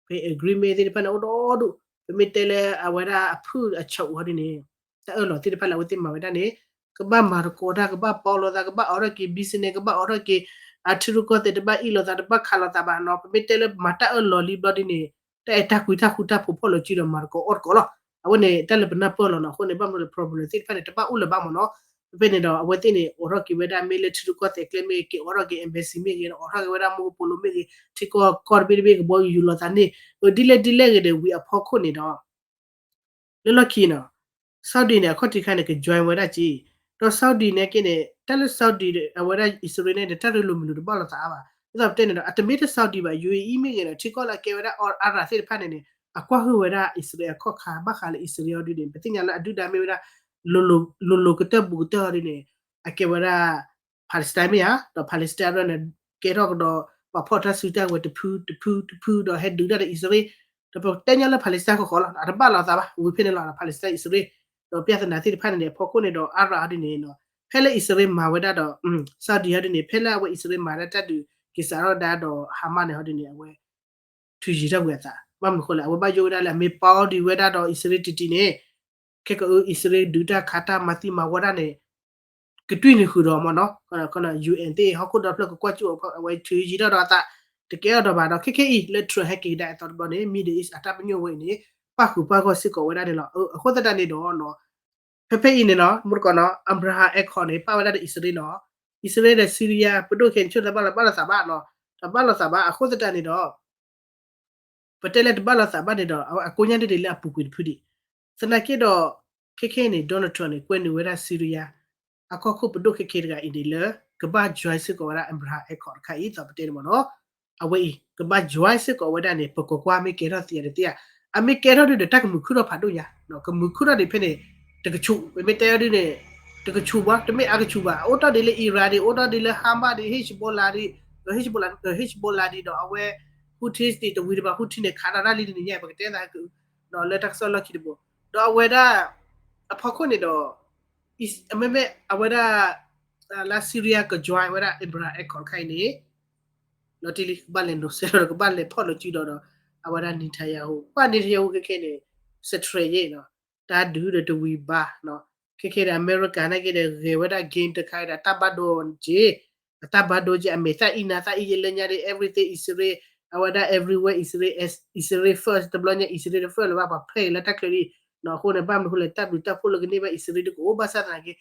ဖဲ agreement သ့ၣ်တဖၣ်န့ၣ် အိၣ်ဒီဒူၣ် ပမ့ၢ်တဲလၢအဝဲဒၣ်အဖုၣ်အဆၢအိၣ်ဟီဒ်န့ၣ် တၢ်အၢၣ်လီၤသ့ၣ်တဖၣ်လၢအဝဲသ့ၣ်မၤဝဲဒၣ်န့ၣ် ကဘၣ်မၤသကိးတၢ် ကဘၣ်ပီလိာ်သး ကဘၣ်အိးထီၣ်က့ၤ business ကဘၣ်အိးထီၣ်က့ၤ အထံရူၢ်ကီၢ်သဲး တဘၣ်အ့ၣ်လိာ်သး တဘၣ်ခးလိာ်သးဘၣ်နီၤ ပမ့ၢ်တဲလၢမၤတၢ်အၢၣ်လီၤလံဘျီဒ်န့ၣ် တၢ်အဲၣ်တၢ်ကွံတၢ်ဃူတၢ်ဖိးဖီၣ်လိာ်စုဒီးမၤသကိးအီၣ်သကိးလီၤ အဝဲန့ၣ် တၢ်လၢပနၢ်ပၢၢ်လီၤနီၤ အဃိန့ၣ် ဘၣ်မနုၤလဲၣ် problem သ့ၣ်တဖၣ်န့ၣ် တဘၣ်အိၣ်လၢၤဘၣ်မ့ၢ်နီၤ ဖဲဖဲန့ၣ်ဒီး အဝဲသ့ၣ်န့ၣ် အိးထီၣ်က့ၤဝဲဒၣ် မ့ၢ်လၢထံရူၢ်ကီၢ်သဲးကျဲမ့ၢ်ဂ့ၤ က့ၤအိးထီၣ်က့ၤ embassy မ့ၢ်ဂ့ၤ အိးထီၣ်က့ၤဝဲဒၣ် မူကပိာ်လိၤ မ့ၢ်ဂ့ၤ ထံကီၢ်ကီၢ်တဘ့ၣ်တဘ့ၣ်ကဘီယူၤလိာ်သးန့ၣ် ဒ်လဲၣ်ဒ်လဲၣ်ဂ့ၤဒီး ဝံၤအဖီခိၣ်န့ၣ်ဒီး လၢလီၢ်ခံနီၤ Saudi န့ၣ် အခီၣ်ထံးခါန့ၣ် က join ဝဲဒၣ်က့ၤ ဒီး Saudi န့ၣ်က့န့ၣ် တၢ်လၢ Saudi အဝဲဒၣ်အံၣ်စရ့လးန့ၣ် တၢ်ရ့လိာ်မုာ်လိာ်တဘၣ်လိာ်သးအါဘၣ် ဒ်သိးပတဲန့ၣ်ဒီး အတမ့ၢ်တ Saudi ဘၣ် U A E မ့ၢ်ဂ့ၤဒီး ထံကီၢ်လၢအကဲဝဲဒၣ်အါရၤသ့ၣ်တဖၣ်န့ၣ်န့ၣ် အကွၢ်ဟုၣ်ဝဲဒၣ်အံၣ်စရ့လးအခီၣ်ခါ ဘၣ်ဃးလၢအံၣ်စရ့လးအီၤဒ်န့ၣ် ပသ့ၣ်ညါလၢအဒုၣ်ဒါမ့ၢ်ဝဲဒၣ် လိၤလိၤကတၢၢ်ဘူးကတၢၢ်အီၤဒ်န့ၣ် အကဲဝဲဒၣ် Palestine မ့ၢ်ဧါ ဒီး Palestine အဒၣ်န့ၣ် ကဲထီၣ်ကဒီး ပှၤဖီၣ်တၢ်စုတၢ်ဝဲၤတဖုတဖုတဖုဒီး ဟဲဒုးတၢ်ဒီးအံၣ်စရ့လး ဒီးပတဲညီလၢ Palestine ဃီဃီလီၤ အတဘၣ်လိာ်သးဘၣ် ဝံၤဖဲန့ၣ်လီၤ Palestine အံၣ်စရ့လး ဒီး ပြဿနာ သ့ၣ်တဖၣ်န့ၣ်န့ၣ် အဖီခိၣ်န့ၣ်ဒီး အါရၤအီၤဒ်န့ၣ်နီၤ ဖဲလၢအံၣ်စရ့လးမၤဝဲဒၣ်ဒီး Saudi ဟီဒ်န့ၣ် ဖဲလၢအဝဲအံၣ်စရ့လးမၤဒၣ်တၢ်ဒုး က့ၤစးထီၣ်ဒၣ်ဒီး Hamas န့ၣ်ဟီဒ်န့ၣ် အဝဲ ထုးယံၤထီၣ်ကွံာ်အသး ဘၣ်မနုၤဃိလဲၣ် အဝဲဘၣ်ယိၣ်ဝဲဒၣ်လၢအမ့ၢ်ပီဒံးဝဲဒၣ်ဒီးအံၣ်စရ့လးတံၢ်တံၢ်န့ၣ် ခဲကအု အံၣ်စရ့လးဒုးတၢ်ခးတၢ်မၤသံမၤဝီတၢ်န့ၣ် ကတွံၢ်န့ၢ်ဃုာ်ဒီးမ့ၢ်နီၤ U N သ့ၣ် ဟီၣ်ခိၣ်ဒီဖျၢၣ်ကကွၢ်ကၠိၣ်အဖီ အဝဲထုးယံၤထီၣ်ဒီးအသး တကဲအီၤဒီးဘၣ်ဒီး ခဲခဲအံၤ လၢ Trump ဟဲက့ၤကဒါအသီတဘျီန့ၣ် Middle East အတၢ်ပညိၣ်ဝဲအံၤန့ၣ် ပၣ်ဃုာ်ပၣ်ဂီၢ်စ့ၢ်ကီးဝဲဒၣ်န့ၣ်လီၤ. အဃိသတးန့ၣ်ဒီး ဖဲဖဲအံၤန့ၣ်နီၤ မူတကိးနီၤ Abraham Accord န့ၣ် ပၣ်ဝဲဒၣ်ဒီးအံၣ်စရ့လးနီၤ, အံၣ်စရ့လးဒီး Syria ပဒိၣ်ခဲအံၤန့ၣ် ဆိတဘၣ်လီၤ ဘၣ်လီၤသးဘၣ်နီၤ, တဘၣ်လီၤသးဘၣ် အဃိသတးန့ၣ်ဒီး ပတဲလၢတဘၣ်လီၤသးဘၣ်န့ၣ်ဒီး အဝဲအကိညါဒ်န့ၣ်လၢအပူၤကွံာ်တဖုဒံး, သနာ်က့ဒီး ခဲခဲအံၤန့ၣ် Donald Trump န့ၣ် ကွဲနုာ်ဝဲဒၣ် Syria အကီၢ်ခိၣ်ပဒိၣ်ခဲခဲတဂၤအံၤန့ၣ်လၢ ကဘၣ် join စ့ၢ်ကီးဝဲဒၣ် Abraham Accord တခါအံၤ သိးပတဲန့ၣ်မ့ၢ်နီၤ, အဝဲအံၤ ကဘၣ် join စ့ၢ်ကီးဝဲဒၣ်န့ၣ် ပကွၢ်ကွၢ်မ့ၢ်ကဲထီၣ်သ့ဧါတသ့ဧါ, အမ့ၢ်ကဲထီၣ်ဒုဒီး တၢ်ကမုာ်ခုၣ်ထီၣ်ဖးဒိၣ်ညါ, ကမုာ်ခုၣ်ထီၣ်ဒံးဖဲန့ၣ် တကဆူး ပမ့ၢ်တဲအီၤဒ်န့ၣ် တကဆူးဘၣ် တမ့ၢ်အကဆူးဘၣ် အိၣ်တ့ၢ်ဒ်လၢ Iran ဒံး အိၣ်တ့ၢ်ဒ်လၢ Hamas ဒံး Hezbollah ဒံး Hezbollah ဒံးဒီးအဝဲ Houthis ဒံး တဝံၤတဘၣ် Houthis န့ၣ် ခးတၢ်ရၣ်လံတနံၤညါ ပကတဲသးက လၢတၢ်ကစီၣ်လီၢ်ခံတဘိ ဒီးအဝဲဒၣ် အဖီခိၣ်န့ၣ်ဒီး မ့မ့ၢ်အဝဲဒၣ် လၢ Syria က join ဝဲဒၣ် Abraham Accord တခါအံၤန့ၣ် လီၤတံၢ်လံ ကဘၣ်လဲၤနိးစဲးဒီး ကဘၣ်လဲၤဖီၣ်လိာ်စုဒီး အဝဲဒၣ် Netanyahu ပှၤ Netanyahu ခဲခဲန့ၣ် စထြဲးယ့ၣ်နီၤ, တၢ်ဒုးဒီးတဝံၤဘၣ်နီၤ, ခဲခဲဒီး အမဲရကၤနာ်က့ဒီး ဂဲၤဝဲဒၣ် game တခါဒီး အတၢ်ဘၣ်ဒိက့ၤ အတၢ်ဘၣ်ဒိက့ၤ အမဲာ်သၣ်အံၤနၤသၣ်အံၤယဲလၢညါဒီး everything အံၣ်စရ့လး အဝဲဒၣ် everywhere အံၣ်စရ့လး အံၣ်စရ့လး first တဘျီညါ အံၣ်စရ့လး first လၢၤဘၣ် ပှၤဖျဲၣ်အံၤလၢတၢ်ချၢဒံးနီၤ, အဃိန့ၣ် ဘၣ်မနုၤအဃိလဲၣ် တၢ်ဘျုးတၢ်ဖှိၣ်လၢကန့ၢ်ဘၣ်အံၣ်စရ့လးဒ်ကအိၣ်ဘၣ်ဆၣ်သနာ်က့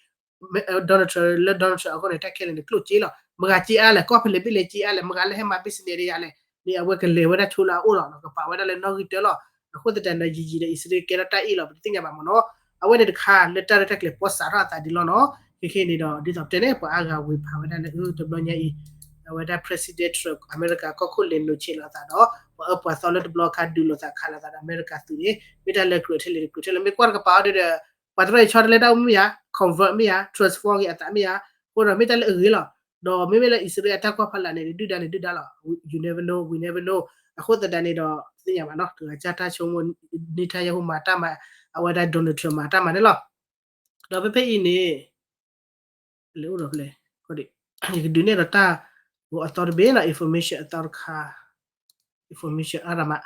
Donald Trump လၢ Donald Trump အဂီၢ်န့ၣ် တၢ်ခဲလၢာ်န့ၣ် ကျိၣ်စ့လီၤ, မတၤဂၤစ့အါလဲၣ် ကီၢ်ဖဲလဲၣ်ဘ့ၣ်လဲၣ်စ့အါလဲၣ် မတၤဂၤလၢဟဲမၤ business ဒီးယၤလဲၣ်န့ၣ် အဝဲကလဲၤဝဲဒၣ်ဆိလၢအအိၣ်လီၤနီၤ, ကပာ်ဝဲဒၣ်လၢနီၣ်ဂံၢ်တၢလီၤ, အဃိသတးဒီး ယံာ်ယံာ်ဒီးအံၣ်စရ့လးကဲထီၣ်တၢ်အ့ၣ်လီၤ ပတသ့ၣ်ညါဘၣ်မ့ၢ်နီၤ, အဝဲန့ၣ်တခါလၢတၢ်ရဲၣ်တၢ်ကျဲၤပီၢ်စးထီၣ်အသးဒ်လီၤနီၤ, ခဲခဲန့ၣ်ဒီး ဒ်သိးပတဲန့ၣ် ပှၤအါဂၤဝ့ၤဖးဝဲဒၣ်လၢ တဘျီညါအံၤ အဝဲဒၣ် President Trump အမဲရကၤကီၢ်ခိၣ်လဲၤနုာ်ဆဲးလိာ်အသးဒီး ပှၤအၢပှၤသီလၢတဘျီအခါဒုးလိာ်သးခးလိာ်သးဒီးအမဲရကၤသုးန့ၣ် မ့ၢ်တၢ်လၢကြၢးထဲလဲၣ်တကြၢးထဲလဲၣ် မ့ၢ်ကွၢ်တကပၤအီၤဒီး ပှၤတရၣ်အံၤဆီတလဲတၢ်အိၣ်မူမ့ၢ်ဧါ convert မ့ၢ်ဧါ transform က့ၤအသးမ့ၢ်ဧါ, အဃိဒီးမ့ၢ်တၢ်လၢအဂ့ၤလီၤ, ဒီးမ့မ့ၢ်လၢအံၣ်စရ့လးအတၢ်ကွၢ်ဖီလာ်န့ၣ် ဒုၣ်ဒါန့ၣ်ဒုၣ်ဒါလီၤ, you never know, we never know, အဃိသတးန့ၣ်ဒီး သ့ၣ်ညါဘၣ်နီၤ တဂၤကၢ်တၢ်ဆိကမိၣ် Netanyahu မၤတၢ်မၤ အဝဲဒၣ် Donald Trump မၤတၢ်မၤန့ၣ်လီၤ, ဒီးဖဲဖဲအံၤန့ၣ် လဲၤအိၣ်ဒီးဖဲလဲၣ်, ယကဒုးနဲၣ်ဒီးတၢ်ဂီၤအသီတဘ့ၣ်နီၤ information အသီတခါ information အါရမး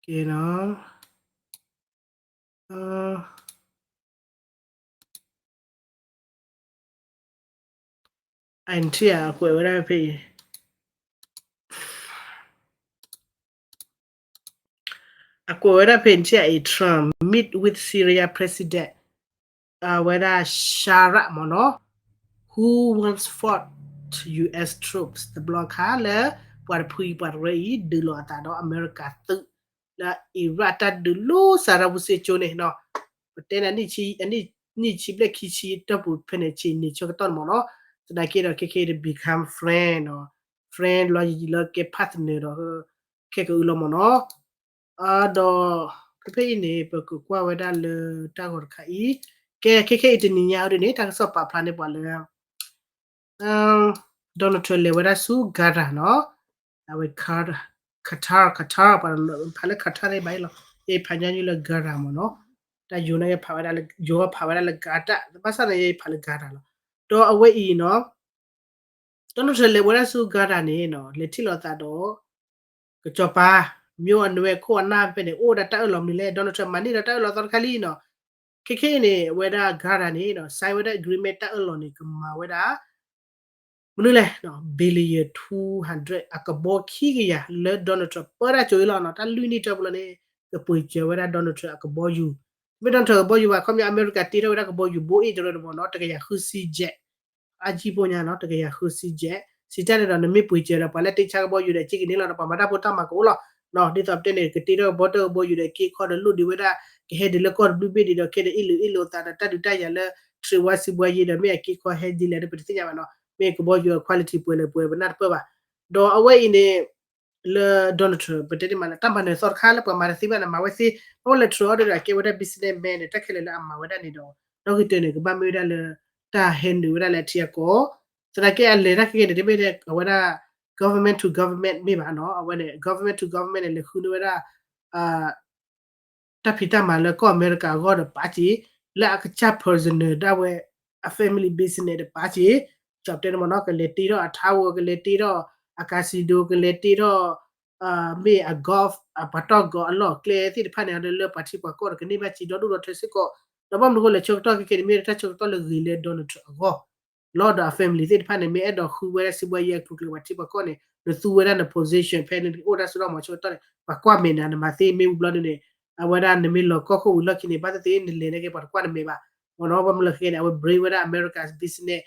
ကဲနီၤ အနထံၣ်အကွဲးဝဲဒၣ်ဖဲအံၤ အကွဲးဝဲဒၣ်ဖဲအံၤ Trump meet with Syria President အဝဲဒၣ် Sharad မ့ၢ်နီၤ who once fought U S troops တဘျီခါလၢ ပှၤတဖုပှၤတရၢအံၤ ဒုးလိာ်အသးဒီးအမဲရကၤသုး လၢအံၤရၣ်တၢ်ဒုးလိၤစးထီၣ်ပူၤစ့ကၠိန့ၣ်နီၤ ပတဲန့ၣ် နံၣ်ဆံဘျဲၣ်ခံဆံတီၢ်ပူၤဖဲန့ၣ် ဆ့ၣ်န့ၢ်ဆၢကတီၢ်န့ၣ်မ့ၢ်နီၤ သနာ်က့ဒီး ခဲခဲဒီး become friend နီၤ friend လီၤယံာ်လီၤကဲ partner ဒီး ခဲကအုလီၤမ့ၢ်နီၤ ဒီး ဖဲဖဲအံၤန့ၣ် ပကကွၢ်ဝဲဒၣ်လၢတၢ်ဂီၤတခါအံၤ ကဲ ခဲခဲအံၤတနံၤညါအံၤဒ်န့ၣ် တၢ်ကစီၣ်ပာ်ဖျါန့ၢ်ပှၤလၢ Donald Trump လဲၤဝဲဒၣ်ဆူ Qatar နီၤ အဝဲ Qatar Qatar Qatar ပှၤဖးလၢ Qatar သ့ၣ်ဘၣ်အံၤလီၤ ယဖးညီနုၢ်လၢ Qatar မ့ၢ်နီၤ တၢ်ယိၤန့ၣ်ယဖးဝဲဒၣ်လၢ ယိၤဖးဝဲဒၣ်လၢ Qatar ဘၣ်ဆၣ်န့ၣ် ယဖးလၢ Qatar လီၤ ဒီးအဝဲအံၤနီၤ Donald Trump လဲၤဝဲဒၣ်ဆူ Qatar န့ၣ်နီၤ လဲၤထံၣ်လိာ်သးဒီး ကစီၤပၤ မျိုးအနွယ် ခိၣ်အနၢ်ဖဲန့ၣ် အိၣ်ဝဲဒၣ်တၢ်အၢၣ်လီၤမနုၤလဲၣ် Donald Trump မၤန့ၢ်ဒီးတၢ်အၢၣ်လီၤသီတခါလံနီၤ ခဲခဲအံၤန့ၣ် အဝဲဒၣ် Qatar န့ၣ်နီၤ sign ဝဲဒၣ် agreement တၢ်အၢၣ်လီၤန့ၣ် ကမၤဝဲဒၣ် မနုၤလဲၣ် billion two hundred အကဘီခံကယၤလၢ Donald Trump ပၢတၢ်ကၠိအံၤလီၤနီၤ တၢ်လွံၢ်နံၣ်တၢ်ပူၤလီၤန့ၣ် ကပှ့ၤစၢၤဝဲဒၣ် Donald Trump အကဘီယူၤ မ့ၢ် Donald Trump ကဘီယူၤဘၣ် ခီပညီ အမဲရကၤတ့ထီၣ်ဝဲဒၣ်ကဘီယူၤဘိအ့ၣ်တရၢတဘီနီၤ တကယၤဃုဆံ jet အါကံၢ်ဖိညါနီၤ တကယၤဃုဆံ jet စံးတၢ်န့ၣ်ဒီး နမ့ၢ်ပှ့ၤစၢၤဒီး ပှၤလၢတ့ဆါကဘီယူၤဒီး က့ကန့ၣ်လီၤဒီး ပှၤမၤတၢ်ဖိတၢ်မၤကအိၣ်လီၤ ဒ်သိးပတဲန့ၣ် ကတ့ထီၣ်ကဘီတၢ်ကဘီယူၤဒီး က့ခီဒီးလိၣ်ဒံးဝဲဒၣ် ကဟဲဒ်လၢကီၢ်တဘျုးဘ့ၣ်ဒံးဒီး ခဲဒီးအ့ၣ်လိာ်အ့ၣ်လိာ်သးဒီး တၢ်ဒုးတၢ်ယၤလၢ ထရံးဝါစံးဘှါယ့ဒီး မ့ၢ်အက့ခီဟဲဒ်လဲၣ်ဒီး ပတသ့ၣ်ညါဘၣ်နီၤ မ့ၢ်ကဘီယူၤအ quality ပှဲၤလၢပှဲၤ ပနၢ်တပၢၢ်ဘၣ် ဒီးအဝဲအံၤန့ၣ် လၢ Donald Trump ပတဲတ့ၢ်မးလၢ တၢ်မၤနၢၤသီတခါလၢပှၤမၤတသ့ဘၣ်န့ၣ် မၤဝဲသ့ ဘၣ်ဝဲလၢ Trump အီၤဒီး အကဲဝဲဒၣ် businessman န့ၣ် တၢ်ခဲလၢာ်လၢအမၤဝဲဒၣ်န့ၣ်ဒီး နီၣ်ဂံၢ်တၢန့ၣ် ကဘၣ်မ့ၢ်ဝဲဒၣ်လၢတၢ်ဟဲနုာ်ဝဲဒၣ်လၢအထံအကီၢ် သနာ်က့အလဲၤတၢ်ခဲကနံၣ်န့ၣ် တမ့ၢ်အဝဲဒၣ် government to government မ့ၢ်ဘၣ်နီၤ အဝဲန့ၣ် government to government န့ၣ် လဲၤဃုန့ၢ်ဝဲဒၣ် တၢ်ဖံးတၢ်မၤလၢကီၢ်အမဲရကၤအဂီၢ်ဒီးပာ်က့ၤ လၢအကစၢ် personal ဒၣ်ဝဲ အ family business ဒီးပာ်က့ၤ ကၠီပတဲန့ၣ်မ့ၢ်နီၤ ကလဲၤတ့ထီၣ်အထါဝဲ ကလဲၤတ့ထီၣ်အ casino ကလဲၤတ့ထီၣ် မ့ၢ်အ golf အပှၤတီၢ် golf အလီၢ်အကျဲသ့ၣ်တဖၣ်န့ၣ် လၢပှၤထံပှၤကီၢ်ဒီးကန့ၢ်ဘၣ်စံးဒီဒူၣ်ဒီထၢစ့ၢ်ကီး ဒီးဘၣ်မနုၤအဃိလဲၣ် ဆၢကတီၢ်ခဲကနံၣ်န့ၣ် မ့ၢ်တၢ်ဆၢကတီၢ်လၢဂ့ၤလၢ Donald Trump အဂီၢ် လီၤဒီးအ family သ့ၣ်တဖၣ်န့ၣ် မ့ၢ်အဲၣ်ဒိးဃုဝဲဒၣ်စံးဘှါယဲအကျိၤအကျဲ ပှၤထံပှၤကီၢ်န့ၣ် နသူဝဲဒၣ်န position ဖဲနအိၣ်တၢ်စိတၢ်ကမီၤဆိတၢ်န့ၣ် ပှၤကွၢ်မဲာ်နၤ နမၤသ့မ့ၢ်ဝံၤဘျီန့ၣ် အဝဲဒၣ်နမ့ၢ်လီၤကီၢ်ခိၣ်ဝံၤလီၢ်ခံန့ၣ် ဘၣ်သ့ၣ်သ့ၣ်နလဲၤန့ၣ်က့ ပှၤတကွၢ်နမဲာ်ဘၣ် မ့ၢ်နီၤ. ဘၣ်မနုၤလဲၣ်ခဲန့ၣ် အဝဲ bring ဝဲဒၣ် America business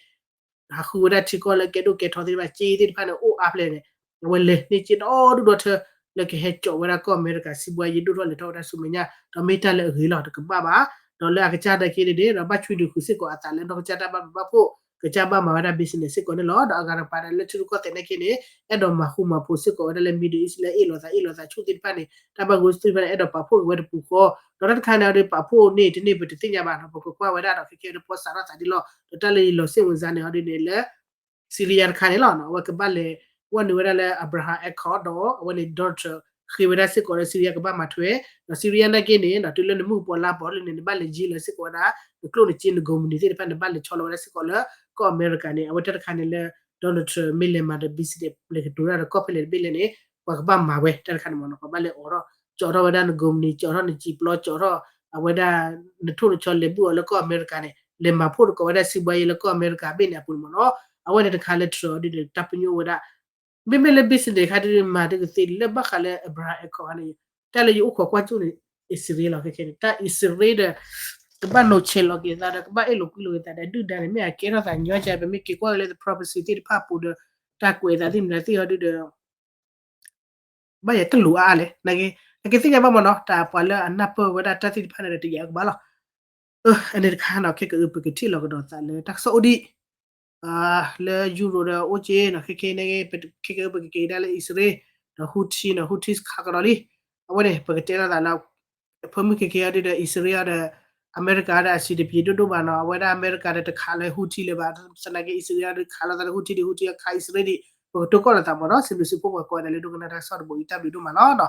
ဟးဃုဝဲဒၣ်ထံကီၢ်လၢကဲဒိၣ်ကဲထီသ့ၣ်တဖၣ် စ့သ့ၣ်တဖၣ်န့ၣ် အိၣ်အါဖျဲၣ်န့ၣ် အဝဲလဲၤန့ၢ်စ့ဒီဒူၣ်ဒီထၢ လၢကဟဲကၠီးဝဲဒၣ်ကီၢ်အမဲရကၤ စံးဘှါယဲဒိၣ်ထီၣ်လဲၤထီၣ်ဝဲဒၣ်ဆူမဲာ်ညါ ဒီးမ့ၢ်တၢ်လၢအဂ့ၤလီၤ တကဘၣ်ဘၣ်. ဒီးလၢအကစၢ်နာ်က့န့ၣ် ဒီးဘၣ်ဆွံနုာ်ဃုာ်စ့ၢ်ကီးအသးလၢနီၢ်ကစၢ်တၢ်ဘၣ်ဘျုးဘၣ်ဖှိၣ် ကစၢ်ဘၣ်မၤဝဲဒၣ် business စ့ၢ်ကီးန့ၣ်လီၤ. ဒီးအဂၤတကပၤဒီးလၢထံရူၢ်ကီၢ်သဲးနာ်က့န့ၣ် အဲၣ်ဒိးမၤဃူမၤဖိးစ့ၢ်ကီးဝဲဒၣ်လၢ Middle East လၢအ့ၣ်လိာ်သးအ့ၣ်လိာ်သးဆူၣ်သ့ၣ်တဖၣ်န့ၣ် တၢ်ဘၣ်ဂိၢ်သ့ၣ်တဖၣ်န့ၣ် အဲၣ်ဒိးပာ်ဖှိၣ်က့ၤဝဲတပူၤဃီ ဒီးတၢ်တခါန့ၣ်ဒီးပာ်ဖှိၣ်န့ၢ်တန့ၢ်ပတသ့ၣ်ညါဘၣ်နီၤ ပကကွၢ်ဝဲဒၣ်ဒီးခဲကဲဒီးပီစးထီၣ်သးဒ်လီၤ. ဒီးတၢ်လၢယလီၤစ့ၣ်ဝင်စားန့ၣ်အီၤဒ်န့ၣ်လၢ Syria တခါန့ၣ်လီၤ အဝဲကဘၣ်လဲၤ ဝဲနုာ်ဝဲဒၣ်လၢ Abraham Accord ဒီးအဝဲန့ၣ် Donald Trump ဃ့ဝဲဒၣ်စ့ၢ်ကီးလၢ Syria ကဘၣ်မၤထွဲ ဒီး Syria နာ်က့န့ၣ် တုၤလၢနမုၢ်ပှီၤလါပှီၤလၢန့ၣ် နဘၣ်လဲၤယ့လၢစ့ၢ်ကီးဝဲဒၣ် နကျိၣ်နစ့နကိးမုၢ်နံၤသ့ၣ်တဖၣ် နဘၣ်လဲၤဆီလီၤဝဲဒၣ်စ့ၢ်ကီးလၢ ကီၢ်အမဲရကၤန့ၣ် အဝဲတၢ်တခါန့ၣ်လၢ Donald Trump မ့ၢ်လဲၤမၤဒီး business လဲၤကတိၤတၢ်ဒီးကီၢ်ဖဲလဲၣ်တဘ့ၣ်လဲၣ်န့ၣ် ပှၤကဘၣ်မၤဝဲတၢ်တခါန့ၣ်မ့ၢ်နီၤ ပှၤဘၣ်လဲၤအိးထီၣ် ကၠီးထီၣ်ဝဲဒၣ်နကိးမုၢ်နံၤ ကၠီးထီၣ်နစံာ်ပျီ ကၠီးထီၣ် အဝဲဒၣ် နထိၣ်နဆီလဲၤဘူၣ်အီၤလၢကီၢ်အမဲရကၤန့ၣ် လဲၤမၤဖှိၣ်တကိးဝဲဒၣ်စံးဘှါယဲလၢကီၢ်အမဲရကၤဘ့ၣ်န့ၣ်အပူၤန့ၣ်မ့ၢ်နီၤ အဝဲန့ၣ်တခါလၢ Trump အီၤဒ်န့ၣ် တၢ်ပညိၣ်ဝဲဒၣ် မ့မ့ၢ်လၢ business တခါဒ်န့ၣ် မၤတကသ့လၢဘၣ်ဃးလၢ Abraham Accord ခါန့ၣ် တၢ်လၢယအိၣ်ခိးကွၢ်ကၠိၣ်န့ၣ် အံၣ်စရ့လးလီၤခဲခဲန့ၣ် တၢ်အံၣ်စရ့လးဒီး ကဘၣ်နိးဆဲးလီၤက့ၤသးဒီး ကဘၣ်အဲၣ်လိာ်ကွံလိာ်က့ၤသးဒီး ဒုၣ်ဒါန့ၣ် မ့ၢ်အကဲထီၣ်သးညီကဲ ပမ့ၢ်က့ၤကွၢ်က့ၤလၢ the prophecy သ့ၣ်တဖၣ်အပူၤဒီး တၢ်ကွဲးသးသ့ၣ်မနုၤသ့ၣ်အီၤဒ်ဒီး ဘၣ်ယဲတလိၤအါအါလဲၣ် နကသ့ၣ်ညါဘၣ်မ့ၢ်နီၤ တၢ်ပှၤလၢအနၢ်ပၢၢ်ဝဲဒၣ်တၢ်သ့ၣ်တဖၣ်န့ၣ်ဒီး တယာ်ကဘၣ်လီၤ အန့ၣ်တခါနီၤ ခဲကအု ပကထံၣ်လီၤကဒီးသးလၢတၢ်ကစီၣ်အိၣ်ဒံး လၢ Europe ဒီးအိၣ်က့နီၤ ခဲခဲန့ၣ် ခဲကအု ပကက့ၤဒၣ်လၢအံၣ်စရ့လး ဒီး Houthi နီၤ Houthi ခးကဒီးလံ အဝဲန့ၣ် ပကတဲလိာ်သးလၢ ဖၢမုၢ်ခဲခဲအီၤဒ်ဒီး အံၣ်စရ့လးဒီး အမဲရကၤဒီး အဆံးတပျံၤဒိၣ်ဒိၣ်ဘၣ်နီၤ အဝဲဒၣ်အမဲရကၤဒီးတခးလၢ Houthi လၢၤဘၣ် သနာ်က့ အံၣ်စရ့လးဒီးခးလိာ်သးလၢ Houthi ဒံး Houthi အခးအံၣ်စရ့လးဒံး ပကတိၤကီၢ်လိာ်သးမ့ၢ်နီၤ စံးဘျုးစံးဖှိၣ်ပှၤကိးဂၤဒဲးလၢဒိကနၣ်တၢ်ကစီၣ်တဘိအံၤ တၢ်ဘျုးဒိၣ်မးလီၤနီၤ